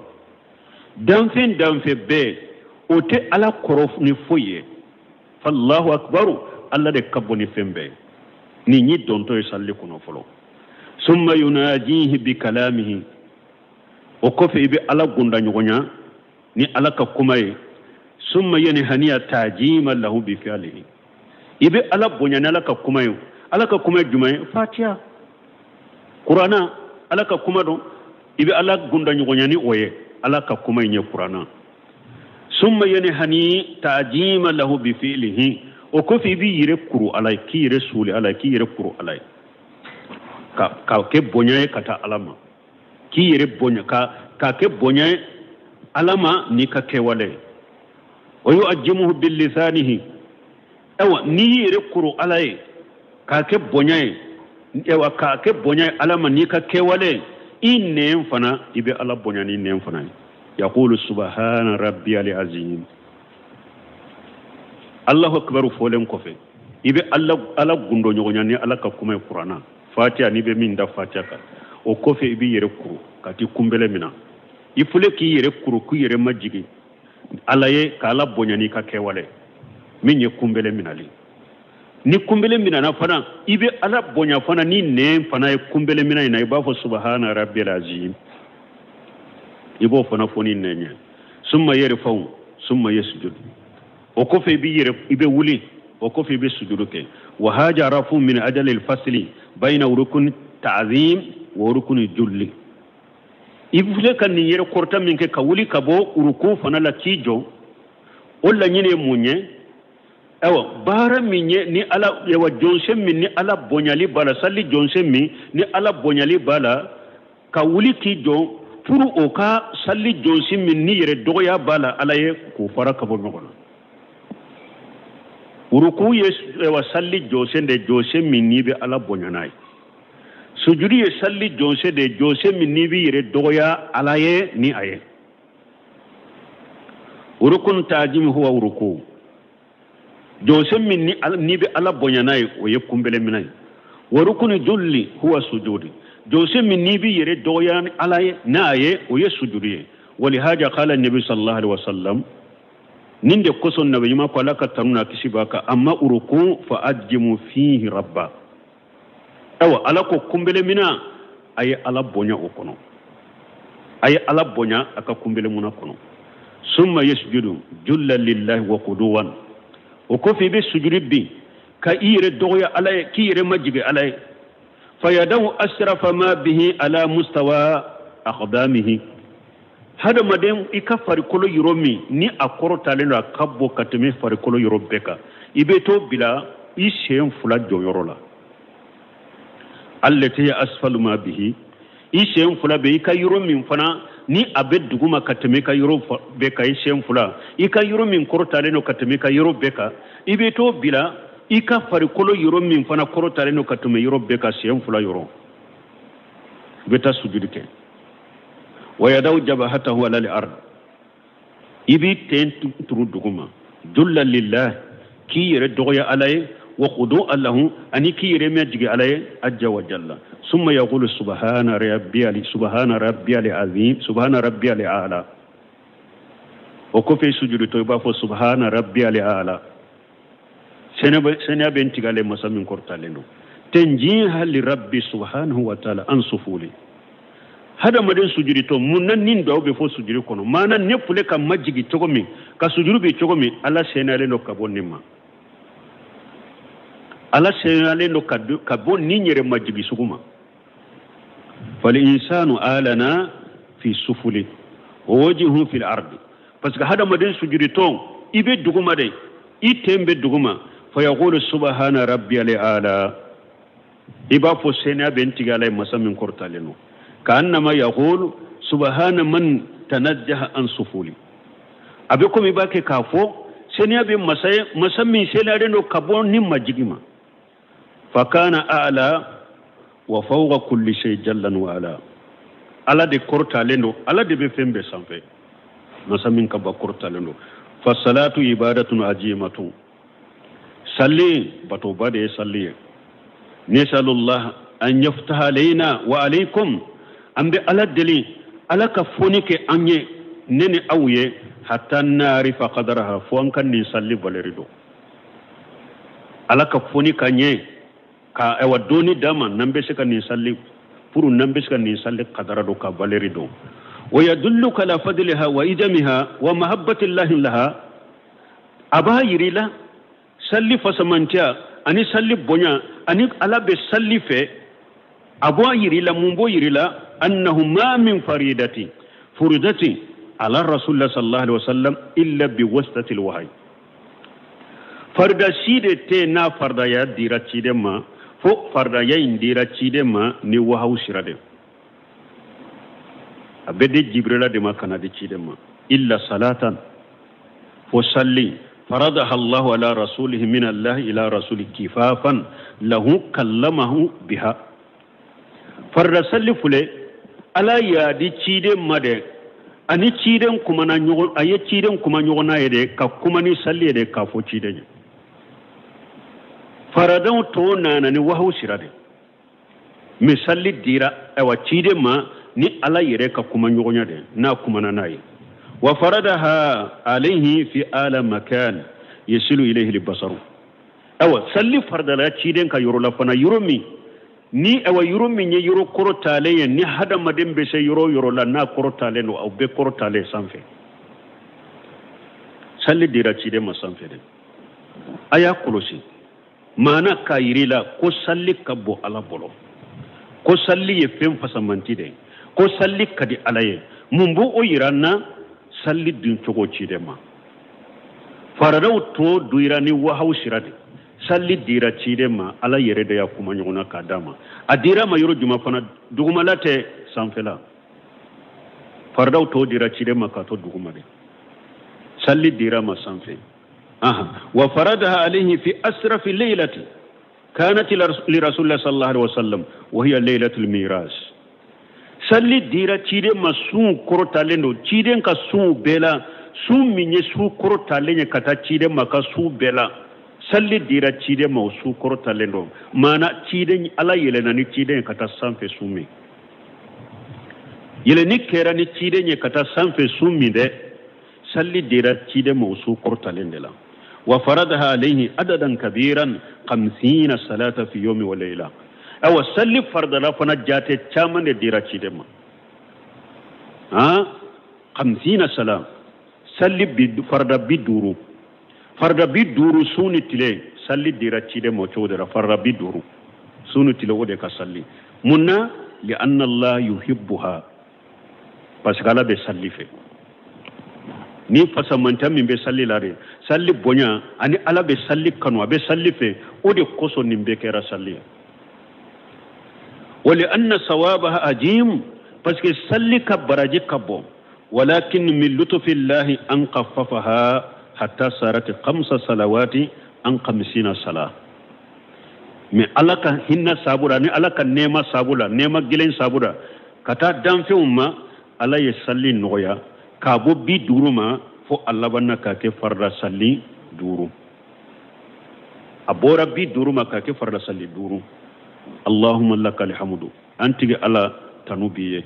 danfɛn bɛɛ o tɛ Ala kɔrɔ ni foyi ye. Fallahu akbar, Ala de ka bon ni fɛn bɛɛ. Nin y'i dontɔ ye salli kɔnɔ fɔlɔ. Summa yunajihi bi kalamihi, o kɔfɛ i bɛ Ala gunda ɲɔgɔnya ni Ala ka kuma ye. Summa yanhaniya tajima lahu bi fi'lihi, i bɛ Ala bonya ni Ala ka kuma ye. Ala ka kuma ye jumɛn ye? Fatiha, Kurana, Ala ka kuma don, i bɛ Ala gunda ɲɔgɔnya ni o ye. Ala ka kuma in ye Kurana. Summa yanhani tajima lahu bi fi'lihi, o kɔfɛ i b'i yɛrɛ kuru Ala ye, k'i yɛrɛ suuli Ala ye, k'i yɛrɛ kuru Ala ye, ka kɛ bonya ye ka taa Ala ma, k'i yɛrɛ bonya ka kɛ bonya ye Ala ma n'i ka kɛwale ye. Wa yu'ajjimuhu bilisanihi, awa n'i y'i yɛrɛ kuru Ala ye k'a kɛ bonya ye, awa k'a kɛ bonya ye Ala ma n'i ka kɛwale ye, i nɛn fana i bɛ Ala bonya ni nɛn fana ye. Yaqulu subhana rabbiyal azim, Allahu akbar fɔlen kɔfɛ i bɛ Ala gundo ɲɔgɔnya ni Ala ka kuma ye Kurana, Fatiha n'i bɛ min da Fatiha kan, o kɔfɛ i b'i yɛrɛ kuru ka t'i kunbɛlɛ minɛ. I filɛ k'i yɛrɛ kuru k'i yɛrɛ majigin Ala ye, k'Ala bonya n'i ka kɛwale min ye kunbɛlɛ minɛli. Ni kunbɛlɛ minɛna fana, i bɛ Ala bonya fana ni nɛn fana ye kunbɛlɛ minɛ in na, i b'a fɔ subhana rabbil azim, i b'o fana fɔ ni nɛn ye. Summa yarfa'u summa yasjudu, o kɔfɛ i b'i yɛrɛ i bɛ wuli, o kɔfɛ i bɛ sujudu kɛ. Wa haja rafu min ajali al-fasli bayna rukun ta'zim wa rukun julli, i filɛ ka nin yɛrɛ kɔrɔta min kɛ ka wuli ka bɔ uruku fana la k'i jɔ, o laɲini ye mun ye? Awa baara min ye ni Ala, awa jɔnsen min ni Ala bonyali b'a la, sali jɔnsen min ni Ala bonyali b'a la, ka wuli k'i jɔ pour o ka sali jɔnsen min ni yɛrɛ dɔgɔya b'a la Ala ye, k'o fara ka bɔ ɲɔgɔn na. Uruku ye awa sali jɔsen de, jɔsen min n'i bɛ Ala bonya n'a ye. Sujudi ye sali jɔnsen de, jɔsen min n'i b'i yɛrɛ dɔgɔya Ala ye ni a ye. Urukun tajimi huwa uruku, jɔsen min n'i bɛ Ala bonya n'a ye, o ye kunbɛlɛ minɛ ye. Wa rukun julli huwa sujudi, jɔsen min n'i b'i yɛrɛ dɔgɔya ni Ala ye n'a ye, o ye sujudi ye. Walihaja qala nabi sallallahu alaihi wasallam, nin de kosɔn nabi ɲuman ko Ala ka tanu n'a kisi b'a kan, amma uruku fa ajimu fihi rabba. Awa Ala ko kunbɛlɛ minɛ, a ye Ala bonya o kɔnɔ, a ye Ala bonya a ka kunbɛlɛ minɛ kɔnɔ. Summa yasjudu julla lillahi wa quduwan, o kɔfɛ i bɛ sujudi bin ka i yɛrɛ dɔgɔya Ala ye, k'i yɛrɛ majigin Ala ye. Fayadahu asrafa ma bihi ala mustawa aqdamihi, hadamaden i ka farikolo yɔrɔ min ni a kɔrɔtalen don, a ka bon ka tɛmɛ farikolo yɔrɔ bɛɛ kan, i bɛ t'o bila i sen 2 jɔyɔrɔ la. Allati asfalu ma bihi, i sen 2 bɛ i ka yɔrɔ min fana ni a bɛ duguma ka tɛmɛ i ka yɔrɔ bɛɛ kan, i sen 2, i ka yɔrɔ min kɔrɔtalen don ka tɛmɛ i ka yɔrɔ bɛɛ kan, i bɛ t'o bila I ka farikolo yɔrɔ min fana kɔrɔtalen don ka tɛmɛ yɔrɔ bɛɛ kan, sen fila yɔrɔ, i bɛ taa sujudi kɛ. Wa yadaw jabahatahu ala al-ard, i b'i ten turu duguma, dulla lillah, k'i yɛrɛ dɔgɔya Ala ye, wa khudu'an lahu, ani k'i yɛrɛ majigin Ala ye, ajja wa jalla. Summa yaqulu subhana rabbiyal, subhana rabbiyal azim, subhana rabbiyal a'la. O kɔfɛ sujudi tɔ, i b'a fɔ subhana rabbiyal a'la, sɛnɛ bɛ n tigɛ ale masa min kɔrɔtalen don. Tanjiha li rabbi subhanahu wa ta'ala an sufuli. Hadamaden sujudi tɔ, mun na nin duwawu bɛ fɔ sujudi kɔnɔ? Maana ne filɛ ka majigi cogo min, ka sujudi bɛ cogo min, Ala sɛnɛyalen don ka bɔ nin ma. Ala sɛnɛyalen don ka bɔ nin yɛrɛ majigi sugu ma. Fal insanu alana fi sufuli wa wajhuhu fil ardi. Parce que hadamaden sujudi tɔ, i bɛ duguma de, i ten bɛ duguma. Fa yaqulu subhana rabbiyal a'la, i b'a fɔ sɛnɛya bɛ n tigi Ala ye masa min kɔrɔtalen don. Ka'annama yaqulu subhana man tanajjaha an sufuli. A bɛ komi i b'a kɛ k'a fɔ sɛnɛya bɛ masa ye, masa min sɛnɛyalen don ka bɔ ni majigi ma. Fa kana a'la wa fawqa kulli shay jallan wa ala. Ala de kɔrɔtalen don, Ala de bɛ fɛn bɛɛ sanfɛ, masa min ka ba kɔrɔtalen don. Fa salatu ibadatun ajimatun, salli batoba de ye salli ye. Nisalullah an yaftaha alayna wa alaykum, an bɛ Ala deli Ala ka foni kɛ an ye, ne ni aw ye, hatta narifa qadaraha, fo an ka nin salli valeur dɔn. Ala ka foni k'an ye ka ayiwa dɔɔni d'an ma, n'an bɛ se ka nin salli pour n'an bɛ se ka nin salli kadara dɔn, ka valeur dɔn. Wa yadulluka ala fadliha wa idamiha wa mahabbatillahi laha, a b'a yir'i la salli fasamantiya ani salli bonya ani Ala bɛ salli fɛ. A b'a yir'i la, mun b'o yir'i la? Annahu ma min faridati furidati ala rasulillah sallallahu alaihi wasallam illa bi wasitati alwahyi. Farida si de tɛ n'a faridaya dira ciden ma, fo faridaya in dira ciden ma ni wahawu sira de. A bɛ di Jibrila de ma ka na di ciden ma. Illa salatan, fo salli faradaha Allahu ala rasulihi min Allah ila rasuli kifafan lahu kallamahu biha. Farida salli filɛ, Ala y'a di ciden ma dɛ, ani ciden kumana ɲɔgɔn, a ye ciden kuma ɲɔgɔn n'a ye dɛ, ka kuma ni salli ye dɛ, k'a fɔ ciden ye. Faradaw tɔ nana ni wahawu sira de. Mais salli dira ayiwa ciden ma ni Ala yɛrɛ ka kuma ɲɔgɔnya de, n'a kumana n'a ye. Wa faradaha alayhi fi ala makan yasilu ilayhi albasaru. Ayiwa salli faradala ciden ka yɔrɔ la fana, yɔrɔ min ni ayiwa yɔrɔ min ye yɔrɔ kɔrɔtalen ye, ni hadamaden bɛ se yɔrɔ o yɔrɔ la n'a kɔrɔtalen don, aw bɛɛ kɔrɔtalen sanfɛ. Salli dira ciden ma sanfɛ dɛ. A y'a kɔlɔsi, maana k'a yir'i la ko salli ka bon Ala bolo, ko salli ye fɛn fasamanti de ye, ko salli ka di Ala ye. Mun b'o o yira n na? Salli dun cogo ciden ma. Faradaw tɔ duyira ni wahawu sira de. Salli dira ciden ma, Ala yɛrɛ de y'a kuma ɲɔgɔn na k'a d'a ma. A dira ma yɔrɔ jumɛn fana? Dugumala tɛ, sanfɛla. Faradaw tɔ dira ciden ma k'a to duguma de. Salli dira ma sanfɛ. Wa faradaha alayhi fi asrafi laylati kanat li rasulillah sallallahu alaihi wasallam wa hiya laylatul miras. Salli dira ciden ma sun kɔrɔtalen don, ciden ka sun bɛɛ la, sun min ye su kɔrɔtalen ye ka taa ciden ma ka su bɛɛ la, salli dira ciden ma o su kɔrɔtalen don. Maana ciden Ala yɛlɛnna ni ciden ye ka taa sanfɛ sun min, yɛlɛnni kɛra ni ciden ye ka taa sanfɛ sun min dɛ, salli dira ciden ma o su kɔrɔtalen de la. Wa faradaha alayhi adadan kabiran 50 salata fi yawmi wa layla. Awa salli faradala fana jate caman de dira ciden ma. 50 salam, salli farada 50, farada 50 su ni tile, salli dira ciden ma o cogo de la, farada 50 su ni tile o de ka salli. Mun na? Li anna Allah yuhibbuha, parce que Ala bɛ salli fɛ. Ni fasamanta min bɛ salli la de, salli bonya ani Ala bɛ salli kanu, a bɛ salli fɛ, o de kosɔn nin bɛɛ kɛra salli ye. Wa li anna sawabaha ajim, parce que salli ka baraji ka bon. Walakin min lutfillahi an khaffafaha hatta sarat khamsa salawati an 50 sala mais Ala ka hinɛ sabura ni Ala ka nɛɛma sabula nɛɛma gɛlɛn sabura ka taa danfɛnw ma Ala ye salli nɔgɔya k'a bɔ 50 ma fo a labanna k'a kɛ farida salli 5 a bɔra 50 ma k'a kɛ farida salli 5 Allahumma lakal hamdu an tigi Ala tanu b'i ye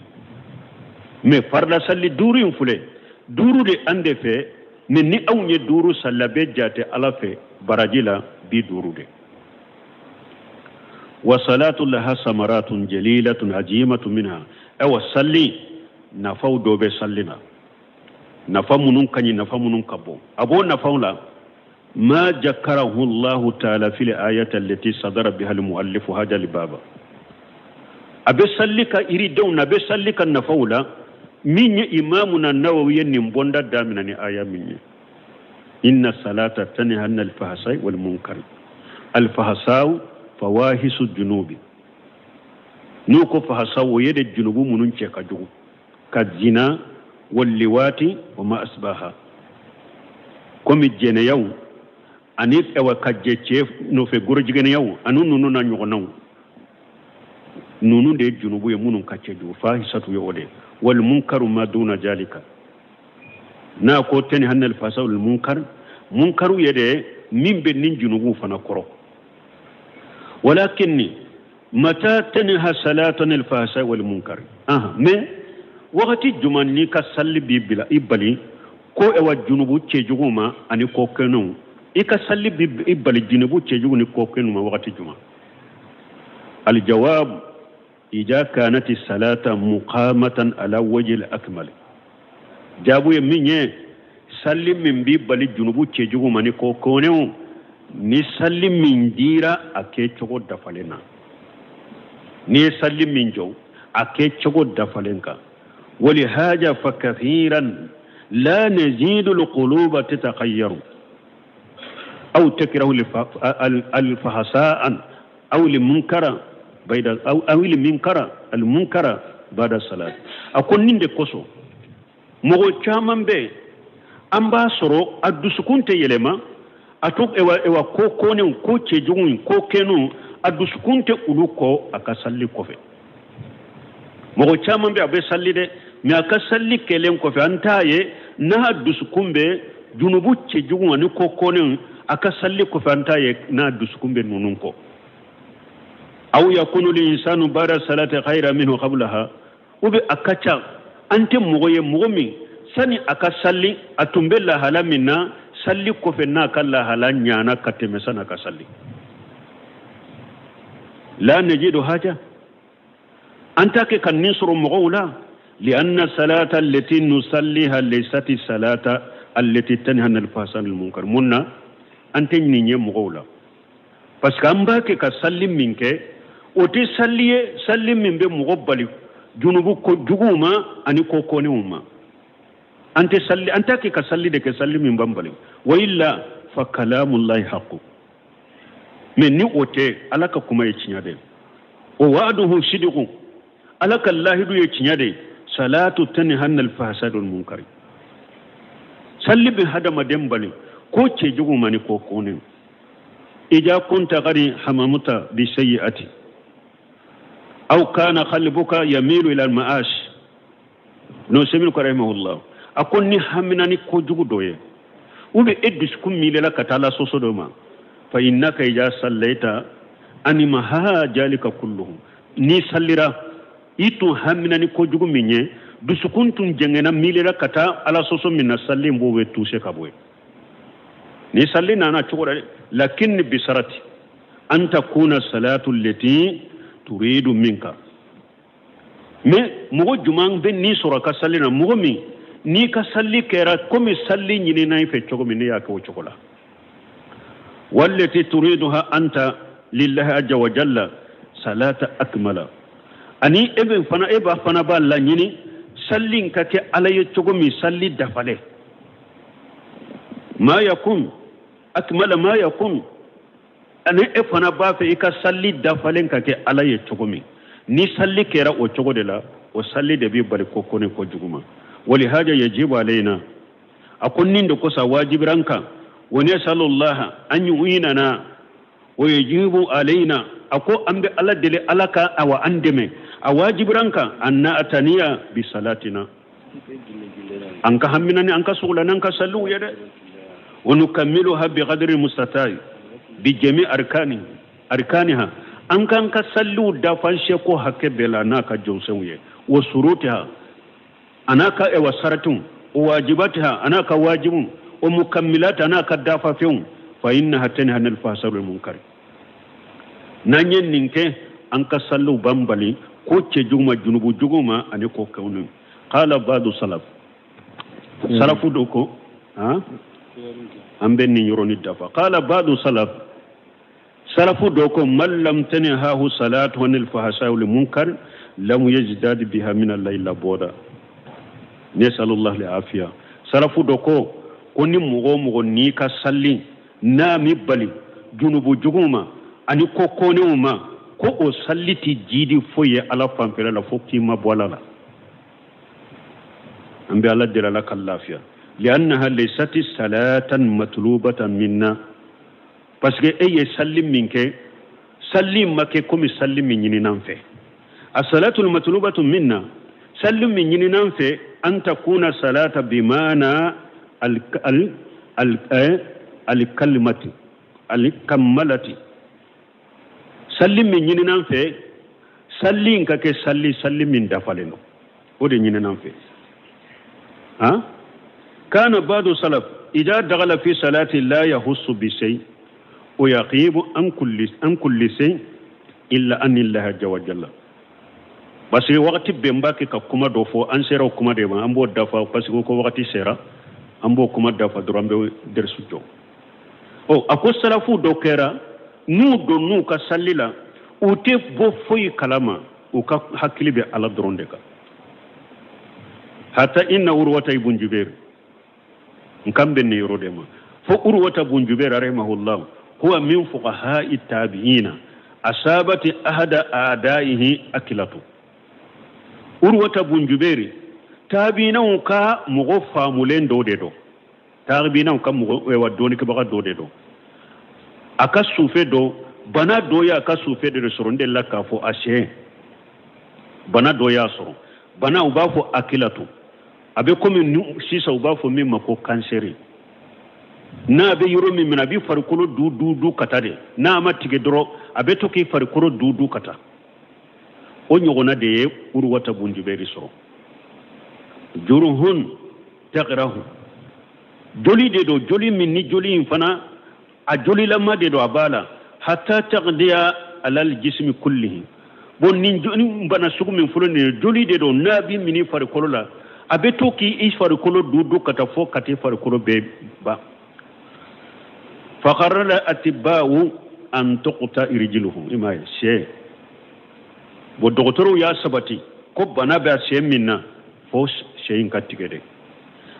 mais farida salli 5 in filɛ 5 de an de fɛ mais ni anw ye 5 salli a bɛ jate Ala fɛ baraji la 50 de wa salatu laha samaratun jalilatun ajimatun minha awa salli nafaw dɔ bɛ salli na nafa minnu ka ɲi nafa minnu ka bon a b'o nafaw la ma jakarahu Allahu ta'ala fil ayati allati sadara biha al-muallifu hada al-baba a bɛ salli ka iridenw na a bɛ salli ka nafaw la min ye imamu na Nawawi ye nin bonda daminɛ ni aya min ye inna salata tanha anil fahsai wal munkar al fahsau fawahisu junubi n'u ko fahsau o ye de junubu minnu cɛ ka jugu ka zina wal liwati wa ma asbaha komi jɛnɛyaw ani ɛwɛ ka jɛ cɛ nɔfɛ gorojigɛnɛyaw ani ninnu na ɲɔgɔnnaw ninnu de ye junubu ye minnu ka cɛ jugu fahisatu ye o de wal munkaru ma duna jalika n'a ko tani hannal fasa wal munkar munkaru ye de min bɛ nin junubu fana kɔrɔ walakin mata tanha salatan al fasa wal munkar mais wagati jumɛn n'i ka salli b'i bila i bali ko ɛwa junubu cɛjugu ma ani ko kɛnɛw i ka salli b'i bali junubu cɛjugu ni ko kɛnɛw ma wagati jumɛn aljawab إذا كانت الصلاة مقامة على وجه الأكمل جابوا يمين سلم من بي بلي جنوبو تشجو ماني كوكونيو ni سلم من ديرا أكي تشغو دفالينا ni سلم من جو أكي تشغو دفالينكا ولهذا فكثيرا لا نزيد القلوب تتغير أو تكره الفحصاء أو المنكر بيد أو المنكر المنكر بعد الصلاة أكون نين كوسو مغو caman bɛ an b'a sɔrɔ a dusukun tɛ yɛlɛma a to ewa ko kɔnɛw ko cɛjuguw ko kɛnɛw a dusukun tɛ olu kɔ a ka salli kɔfɛ mɔgɔ caman bɛ a bɛ salli dɛ mais a ka salli kɛlen kɔfɛ an t'a ye n'a dusukun bɛ junubu cɛjugu ani ko kɔnɛw a ka salli kɔfɛ an t'a ye n'a dusukun bɛ ninnu kɔ aw yakunu linsanu ba'da salati khayra minhu qablaha ou be a ka ca an tɛ mɔgɔ ye mɔgɔ min sani a ka salli a tun bɛ lahala min na salli kɔfɛ n'a ka lahala ɲana ka tɛmɛ sani a ka salli la najidu haja an t'a kɛ ka nin sɔrɔ mɔgɔw la lianna salata allati nusalliha laysat salata allati tanha anil fahsai wal munkar mun na an tɛ nin ye mɔgɔw la parce que an b'a kɛ ka salli min kɛ o tɛ salli ye salli min bɛ mɔgɔ bali junubu ko juguw ma ani ko kɔnɛw ma an tɛ salli an t'a kɛ ka salli de kɛ salli min b'an bali wa illa fa kalamullahi haqqu mais ni o tɛ Ala ka kuma ye tiɲɛ de o wa'duhu sidqu Ala ka lahidu ye tiɲɛ de salatu tanha anil fahsai wal munkar salli bɛ hadamaden bali ko cɛjugu ma ni ko kɔnɛw إذا كنت قد حممت بسيئة أو كان قلبك يميل إلى المعاش نسميك رحمه الله أكون نحمناني كوجو دوي وبي إدسكم ميل لك تعالى سوسودوما فإنك إذا صليت أنمها ذلك كلهم ني صليرا إتو حمناني كوجو ميني دسكون تون جنگنا ميل لك تعالى سوسو من سلم بوي توسي كابوي ni salli nana cogo dɛ lakin bisarati an takuna salatu allati turidu minka mais mɔgɔ jumɛn bɛ nin sɔrɔ a ka salli na mɔgɔ min n'i ka salli kɛra komi salli ɲinina i fɛ cogo min ne y'a kɛ o cogo la wallati turiduha anta lillahi azza wa jalla salata akmala ani e bɛ fana e b'a fana b'a laɲini salli in ka kɛ Ala ye cogo min salli dafalen ma yakun akmala ma yakun ani e fana b'a fɛ i ka salli dafalen ka kɛ Ala ye cogo min ni salli kɛra o cogo de la o salli de b'i bali ko kɔni ko jugu ma walihaja yajibu alayna a ko nin de kosa wajibira an kan Wa nasallallahu an yu'inana wa yajibu alaina ako an bɛ Ala deli Ala ka awa an dɛmɛ a wajibiran kan an na ataniya bi salatina an ka hamina ni an ka sugula n'an ka saliw ye dɛ wa nukammiluha bi qadri mustatai bi jami arkani arkaniha an kan ka saliw dafan seko hakɛ bɛɛ la n'a ka jɔnsenw ye wa surutiha ana ka ewa saratun wa wajibatiha ana ka wajibun wa mukammilata ana ka dafafenw fa innaha tanha anil fahsai wal munkar n'an ye nin kɛ an ka saliw b'an bali ko cɛjugu ma junubu jugu ma ani ko kɛwnu qala ba'du salaf salafu dɔ ko an bɛ nin yɔrɔnin dafa qala ba'du salaf salafu dɔ ko man lam tanhahu salatu anil fahsai wal munkar lam yazdad biha min allahi illa bu'da nasallallahu al afiya salafu dɔ ko ni mɔgɔ o mɔgɔ n'i ka sali n'a mi bali junubu jugu ma ani ko kɔnenw ma ko o sali ti jidi foyi ye Ala fanfɛla la fo k'i ma bɔ Ala la an bɛ Ala deli Ala ka lafiya li'annaha laysat salatan matlubatan minna parce que e ye sali min kɛ sali ma kɛ komi sali min ɲinina an fɛ as-salatul matlubatu minna sali min ɲinina an fɛ an takuna salata bimana al-kalimati al-kammalati sali min ɲinina an fɛ sali in ka kɛ sali min dafalen don o de ɲinina an fɛ kana ba'du salaf idha daghala fi salati la yahussu bi shay wa yaqibu an kulli shay illa an illaha jalla wa jalla parce que wagati bɛn b'a kɛ ka kuma dɔ fɔ an sera o kuma de ma an b'o dafa parce que ko wagati sera an b'o kuma dafa dɔrɔn an bɛ dɛrisu jɔ ɔ a ko salafu dɔ kɛra n'u donn'u ka sali la u tɛ bɔ foyi kalama u ka hakili bɛ Ala dɔrɔn de kan hatta inna Urwata ibn Jubair n kan bɛ nin yɔrɔ de ma fo Urwata ibn Jubair rahimahullah huwa min fuqaha'i tabi'ina asabati ahada a'da'ihi akilatu Urwata ibn Jubair tabi'inaw ka mɔgɔ faamulen dɔ de don tabi'inaw ka mɔgɔ wa dɔnnikɛbaga dɔ de don a ka sufe dɔ bana dɔ y'a ka sufe de sɔrɔ n delila k'a fɔ a siɲɛ bana dɔ y'a sɔrɔ bana u b'a fɔ akilatu a bɛ komi sisan u b'a fɔ min ma ko kansɛri n'a bɛ yɔrɔ min minɛ a bɛ farikolo du ka taa de n'a ma tigɛ dɔrɔn a bɛ to k'i farikolo du ka taa o ɲɔgɔnna de ye Urwata bun Jubairi sɔrɔ juruhun takrahu joli de don joli min ni joli in fana a jolilama de don a b'a la hatta taqdiya alal jismi kullihi bon nin joli bana sugu min fɔlɔ nin ye joli de don n'a bɛ mini farikolo la a bɛ to k'i farikolo du ka taa fo ka t'i farikolo bɛɛ ban faqarra atiba'u an tuqta irjiluhu i m'a ye sɛ bon dɔgɔtɔrɔw y'a sabati ko bana bɛ a sɛ min na fo sɛ in ka tigɛ de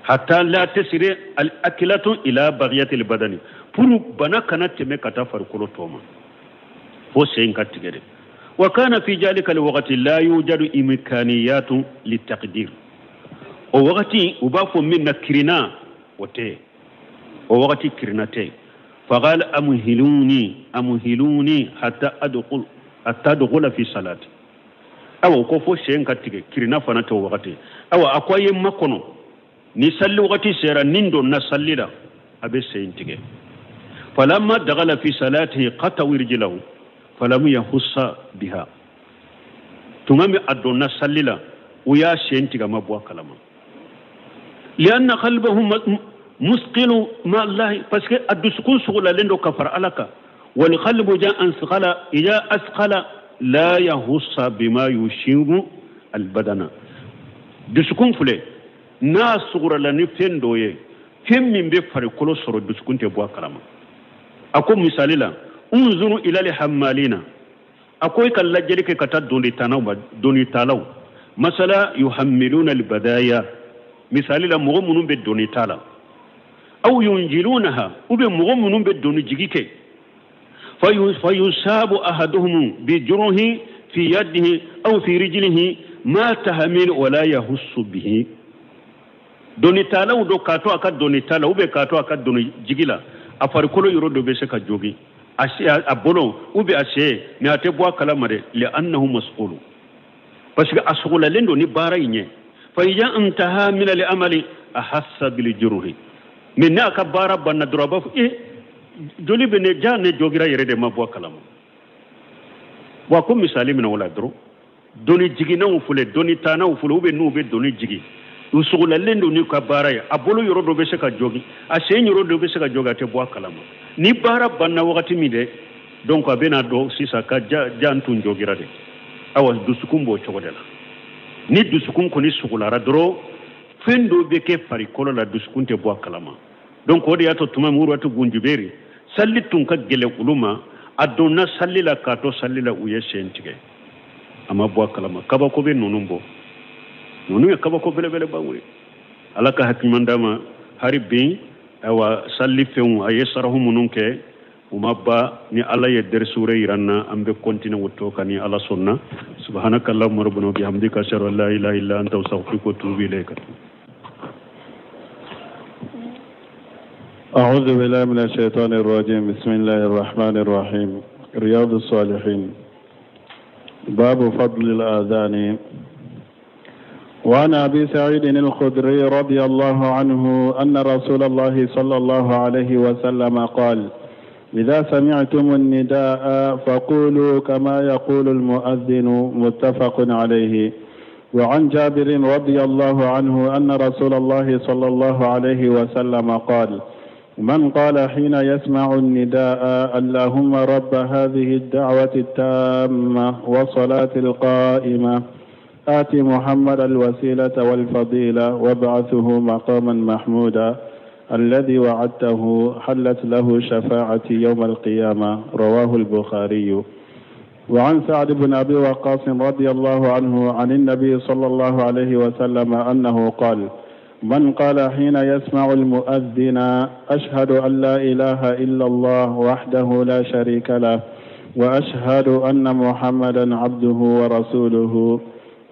hatta la tasiri al akilatu ila baghiyati al badani pour bana kana tɛmɛ ka taa farikolo tɔ ma fo sɛ in ka tigɛ de wa kana fi jalika al waqti la yujadu imkaniyatu litaqdir o wagati u b'a fɔ min na kirina o tɛ o wagati kirina tɛ faqala amhiluni hatta adkhula fi salati awa ko fo sɛ in ka tigɛ kirina fana tɛ o wagati awa a ko a ye makɔnɔ ni salli wagati sera nin donna salli la a bɛ sɛ in tigɛ falamma dagala fi salatihi qataw rijlahu falam yahussa biha tuma min a donna salli la u y'a sen tigɛ a ma bɔ a kalama lianna qalbahu musqilu ma allahi parce que a dusukun sugulalen don ka fara Ala kan wal qalbu ja ansqala ida asqala la yahussa bima yushiru al badana dusukun filɛ n'a sugurala ni fɛn dɔ ye fɛn min bɛ farikolo sɔrɔ dusukun tɛ bɔ a kalama a ko misali la unzuru ila al hammalina a ko i ka lajɛli kɛ ka taa donitalaw ma donitalaw masala yuhammiluna al badaya misali la mɔgɔ minnu bɛ donita la aw yunjilunaha ou bien mɔgɔ minnu bɛ doni jigi kɛ fayusabu ahaduhum bi juruhi fi yadihi aw fi rijlihi ma tahmil wala yahussu bihi donitalaw do k'a to a ka donita la ou bien k'a to a ka doni jigi la A farikolo yɔrɔ dɔ bɛ se ka jogin, a bolo ou bien a sen, mais a tɛ bɔ a kalama dɛ. Li annahu mas'ulu, parce que a sogolalen don ni baara in ye. Fa iza intaha min al amali ahassa bil juruhi, mais n'a ka baara banna dɔrɔn, a b'a fɔ e joli bɛ ne ja, ne jogira yɛrɛ de ma bɔ a kalama. Wa ko misali minɛ o la dɔrɔn, doni jiginnaw filɛ, doni tannaw filɛ, ou bien n'u bɛ doni jigin, u sogolalen don n'u ka baara ye. A bolo yɔrɔ dɔ bɛ se ka jogin, a sen yɔrɔ dɔ bɛ se ka jogin, a tɛ bɔ a kalama. Ni baara banna wagati min dɛ, donc a bɛna dɔn sisan ka ja n tun jogira de. Awa, dusukun b'o cogo de la. Ni dusukun kɔni sogolara dɔrɔn, fɛn dɔ bɛ kɛ farikolo la, dusukun tɛ bɔ a kalama. Donc o de y'a to tuma min Urwatu bun Juberi salli tun ka gɛlɛn olu ma, a donna salli la, k'a to salli la, u ye sen tigɛ, a ma bɔ a kalama. Kabako bɛ ninnu bɔ, ninnu ye kabako belebelebaw ye. Ala ka hakiliman d'a ma hari bi. Ayiwa, salli fɛnw, a ye sarahu minnu kɛ, u ma ba. Ni Ala ye dɛrɛsi wɛrɛ yira n na, an bɛ continuer o tɔ kan ni Ala sɔnna. Subhanaka allahumma rabbana wa bihamdika, ashhadu an la ilaha illa anta, astaghfiruka wa atubu ilayka. أعوذ بالله من الشيطان الرجيم. بسم الله الرحمن الرحيم. رياض الصالحين، باب فضل الآذان. وعن أبي سعيد الخدري رضي الله عنه أن رسول الله صلى الله عليه وسلم قال: إذا سمعتم النداء فقولوا كما يقول المؤذن. متفق عليه. وعن جابر رضي الله عنه أن رسول الله صلى الله عليه وسلم قال: من قال حين يسمع النداء: اللهم رب هذه الدعوة التامة والصلاة القائمة، آت محمد الوسيلة والفضيلة، وابعثه مقاما محمودا الذي وعدته، حلت له شفاعتي يوم القيامة. رواه البخاري. وعن سعد بن أبي وقاص رضي الله عنه عن النبي صلى الله عليه وسلم أنه قال: من قال حين يسمع المؤذن: أشهد أن لا إله إلا الله وحده لا شريك له، وأشهد أن محمدا عبده ورسوله،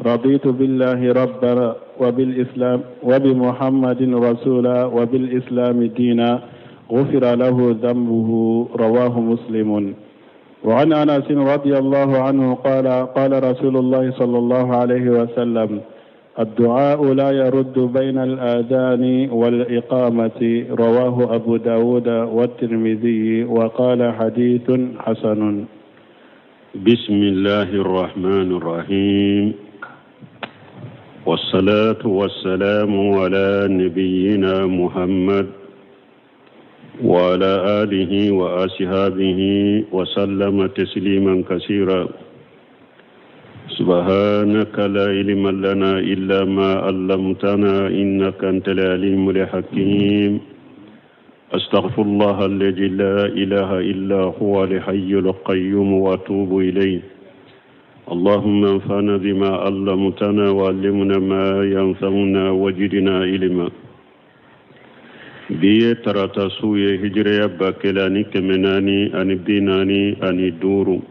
رضيت بالله ربا وبالإسلام وبمحمد رسولا وبالإسلام دينا، غفر له ذنبه. رواه مسلم. وعن أنس رضي الله عنه قال: قال رسول الله صلى الله عليه وسلم: الدعاء لا يرد بين الآذان والإقامة. رواه أبو داود والترمذي وقال حديث حسن. بسم الله الرحمن الرحيم، والصلاة والسلام على نبينا محمد وعلى آله وأصحابه وسلم تسليما كثيرا. سبحانك لا علم لنا إلا ما علمتنا إنك أنت العليم الحكيم. أستغفر الله الذي لا إله إلا هو الحي القيوم وأتوب إليه. اللهم انفعنا بما علمتنا وعلمنا ما ينفعنا وزدنا علما. Bi ye tarata su ye, hijiriya 1445,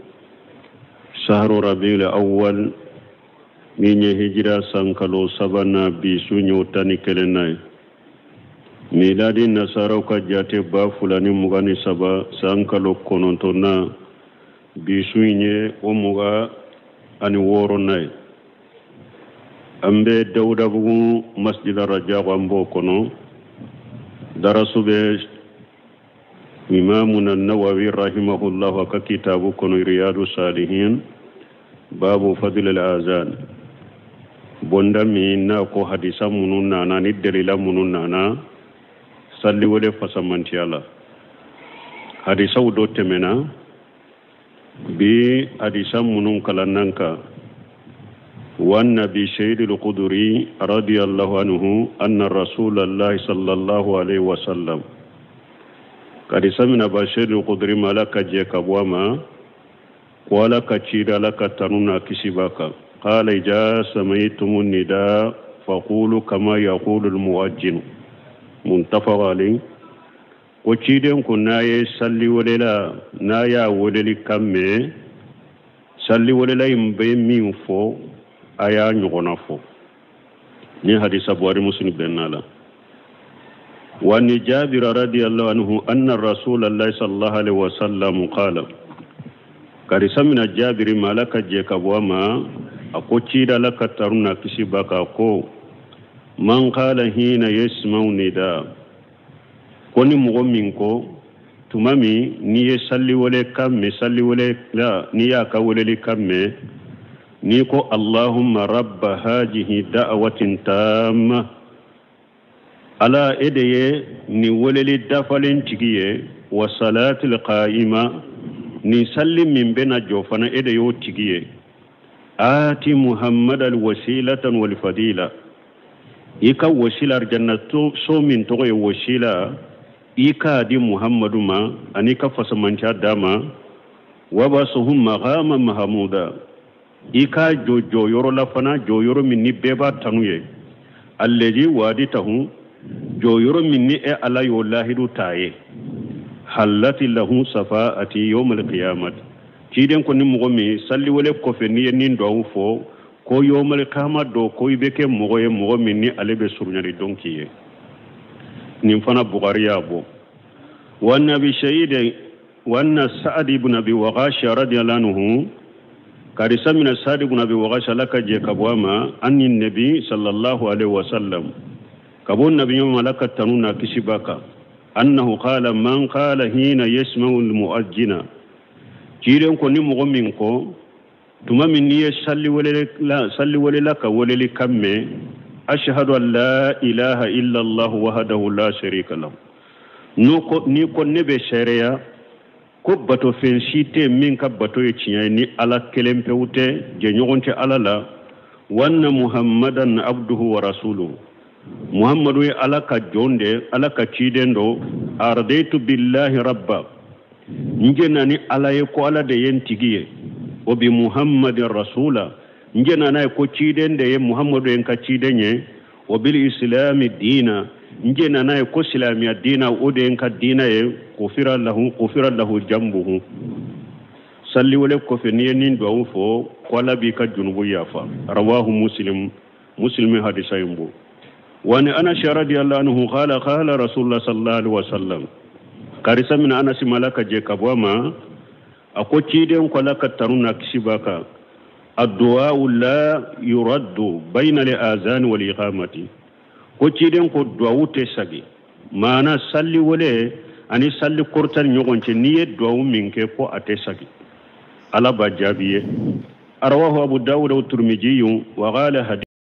sahru rabiul awwal, min ye hijira san kalo sabanan, bi su ɲo 11nan ye. Miladi nasaraw ka jate 2023 san kalo kɔnɔntɔnnan, bi su in ye o 26nan ye. An bɛ Dawudabugu Masjid Rajabu, an b'o kɔnɔ. Darasu bɛ Imamuna Nawawi rahimahullah ka kitabu kɔnɔ, Riyadu Salihin, babu fadl al-azan, bonda min n'a ko hadisa minnu nana ni delila minnu nana salli wele fasamantiya la. Hadisaw dɔ tɛmɛna. Bi hadisa minnu kalannan kan: وعن أبي سعيد الخدري رضي الله عنه أن رسول الله صلى الله عليه وسلم. Hadisa min Aba Said al-Khudri ma, Ala ka jɛ ka bɔ a ma, ko Ala ka cida, Ala ka tanu n'a kisi b'a kan: قال: إذا سمعتم النداء فقولوا كما يقول المؤذن. متفق عليه. Ko ciden ko n'a ye salli welela, n'a y'a weleli kan mɛn, salli welela in bɛ min fɔ, a y'a ɲɔgɔnna fɔ. Ni hadisa Buhari, Muslim bɛnna la. وعن جابر رضي الله عنه أن رسول الله صلى الله عليه وسلم قال karisa mina jabiri ma ala ka jɛ ka bɔ a ma a ko cida ala ka tanu n'a kisi b'a kan ko man qala hina yasma'u nida ko ni mɔgɔ min ko tuma min n'i ye salliwele kan mɛn salliwele la n'i y'a ka weleli kan mɛn n'i ko allahumma rabba hajihi da'awatin tamma ala e de ye nin weleli dafalen tigi ye wa salatil qa'ima nin salli min bɛna jɔ fana e de y'o tigi ye ati muhammad al wasilatan wal fadila i ka wasila arjanna so min tɔgɔ ye wasila i k'a di muhammadu ma ani ka fasamanciya d'a ma wabasuhu maqama mahamuda i k'a jɔ jɔyɔrɔ la fana jɔyɔrɔ min ni bɛɛ b'a tanu ye allazi waditahu jɔyɔrɔ min ni e ala y'o lahidu t'a ye hallati lahu safaati yawmal qiyamati ciden ko ni mɔgɔ min salliwele kɔfɛ n'i ye nin duwawu fɔ ko yawmal qiyama don ko i bɛ kɛ mɔgɔ ye mɔgɔ min ni ale bɛ surunyali don k'i ye nin fana bukari y'a bɔ wa nabi shahid wa anna sa'ad ibn abi waqash radiyallahu anhu karisa mina sa'ad ibn abi waqash ala ka jɛ ka bɔ a ma anni nabi sallallahu alaihi wasallam ka bɔ nabi ɲuman ala ka tanu n'a kisi b'a kan annahu qala man qala hina yasma'u al-mu'ajjina ciden ko ni mɔgɔ min ko tuma min n'i ye salliwelela ka weleli kan mɛn ashhadu an la ilaha illa allah wahdahu la sharika lahu n'i ko ne bɛ seereya ko batofɛn si tɛ min ka bato ye tiɲɛ ye ni ala kelen pewu tɛ jɛɲɔgɔn tɛ ala la wa anna muhammadan abduhu wa rasuluhu muhammadu ye ala ka jɔn de ala ka ciden don ardaitu billahi rabba n jɛnna ni ala ye ko ala de ye n tigi ye o bi muhammadin rasula n jɛnna n'a ye ko ciden de ye muhammadu ye n ka ciden ye o bil islami diina n jɛnna n'a ye ko silamɛya diina o de ye n ka diina ye kufira lahu jambuhu salliwele kɔfɛ n'i ye nin duwawu fɔ ko ala b'i ka junubu yafa rawahu muslim muslim hadisa in bɔ وعن أنس رضي الله عنه قال قال رسول الله صلى الله عليه وسلم karisa mina anasi mala ka jɛ ka bɔ a ma a ko ciden ko ala ka tanu n'a kisi b'a kan addu'a la yuraddu bayna al-azan wal iqamati ko ciden ko duwawu tɛ sagi maana salli wele ani salli kɔrɔta ni ɲɔgɔn cɛ n'i ye duwawu min kɛ ko a tɛ sagi ala b'a jaabi ye rawahu abu dawud wa tirmidhi wa qala.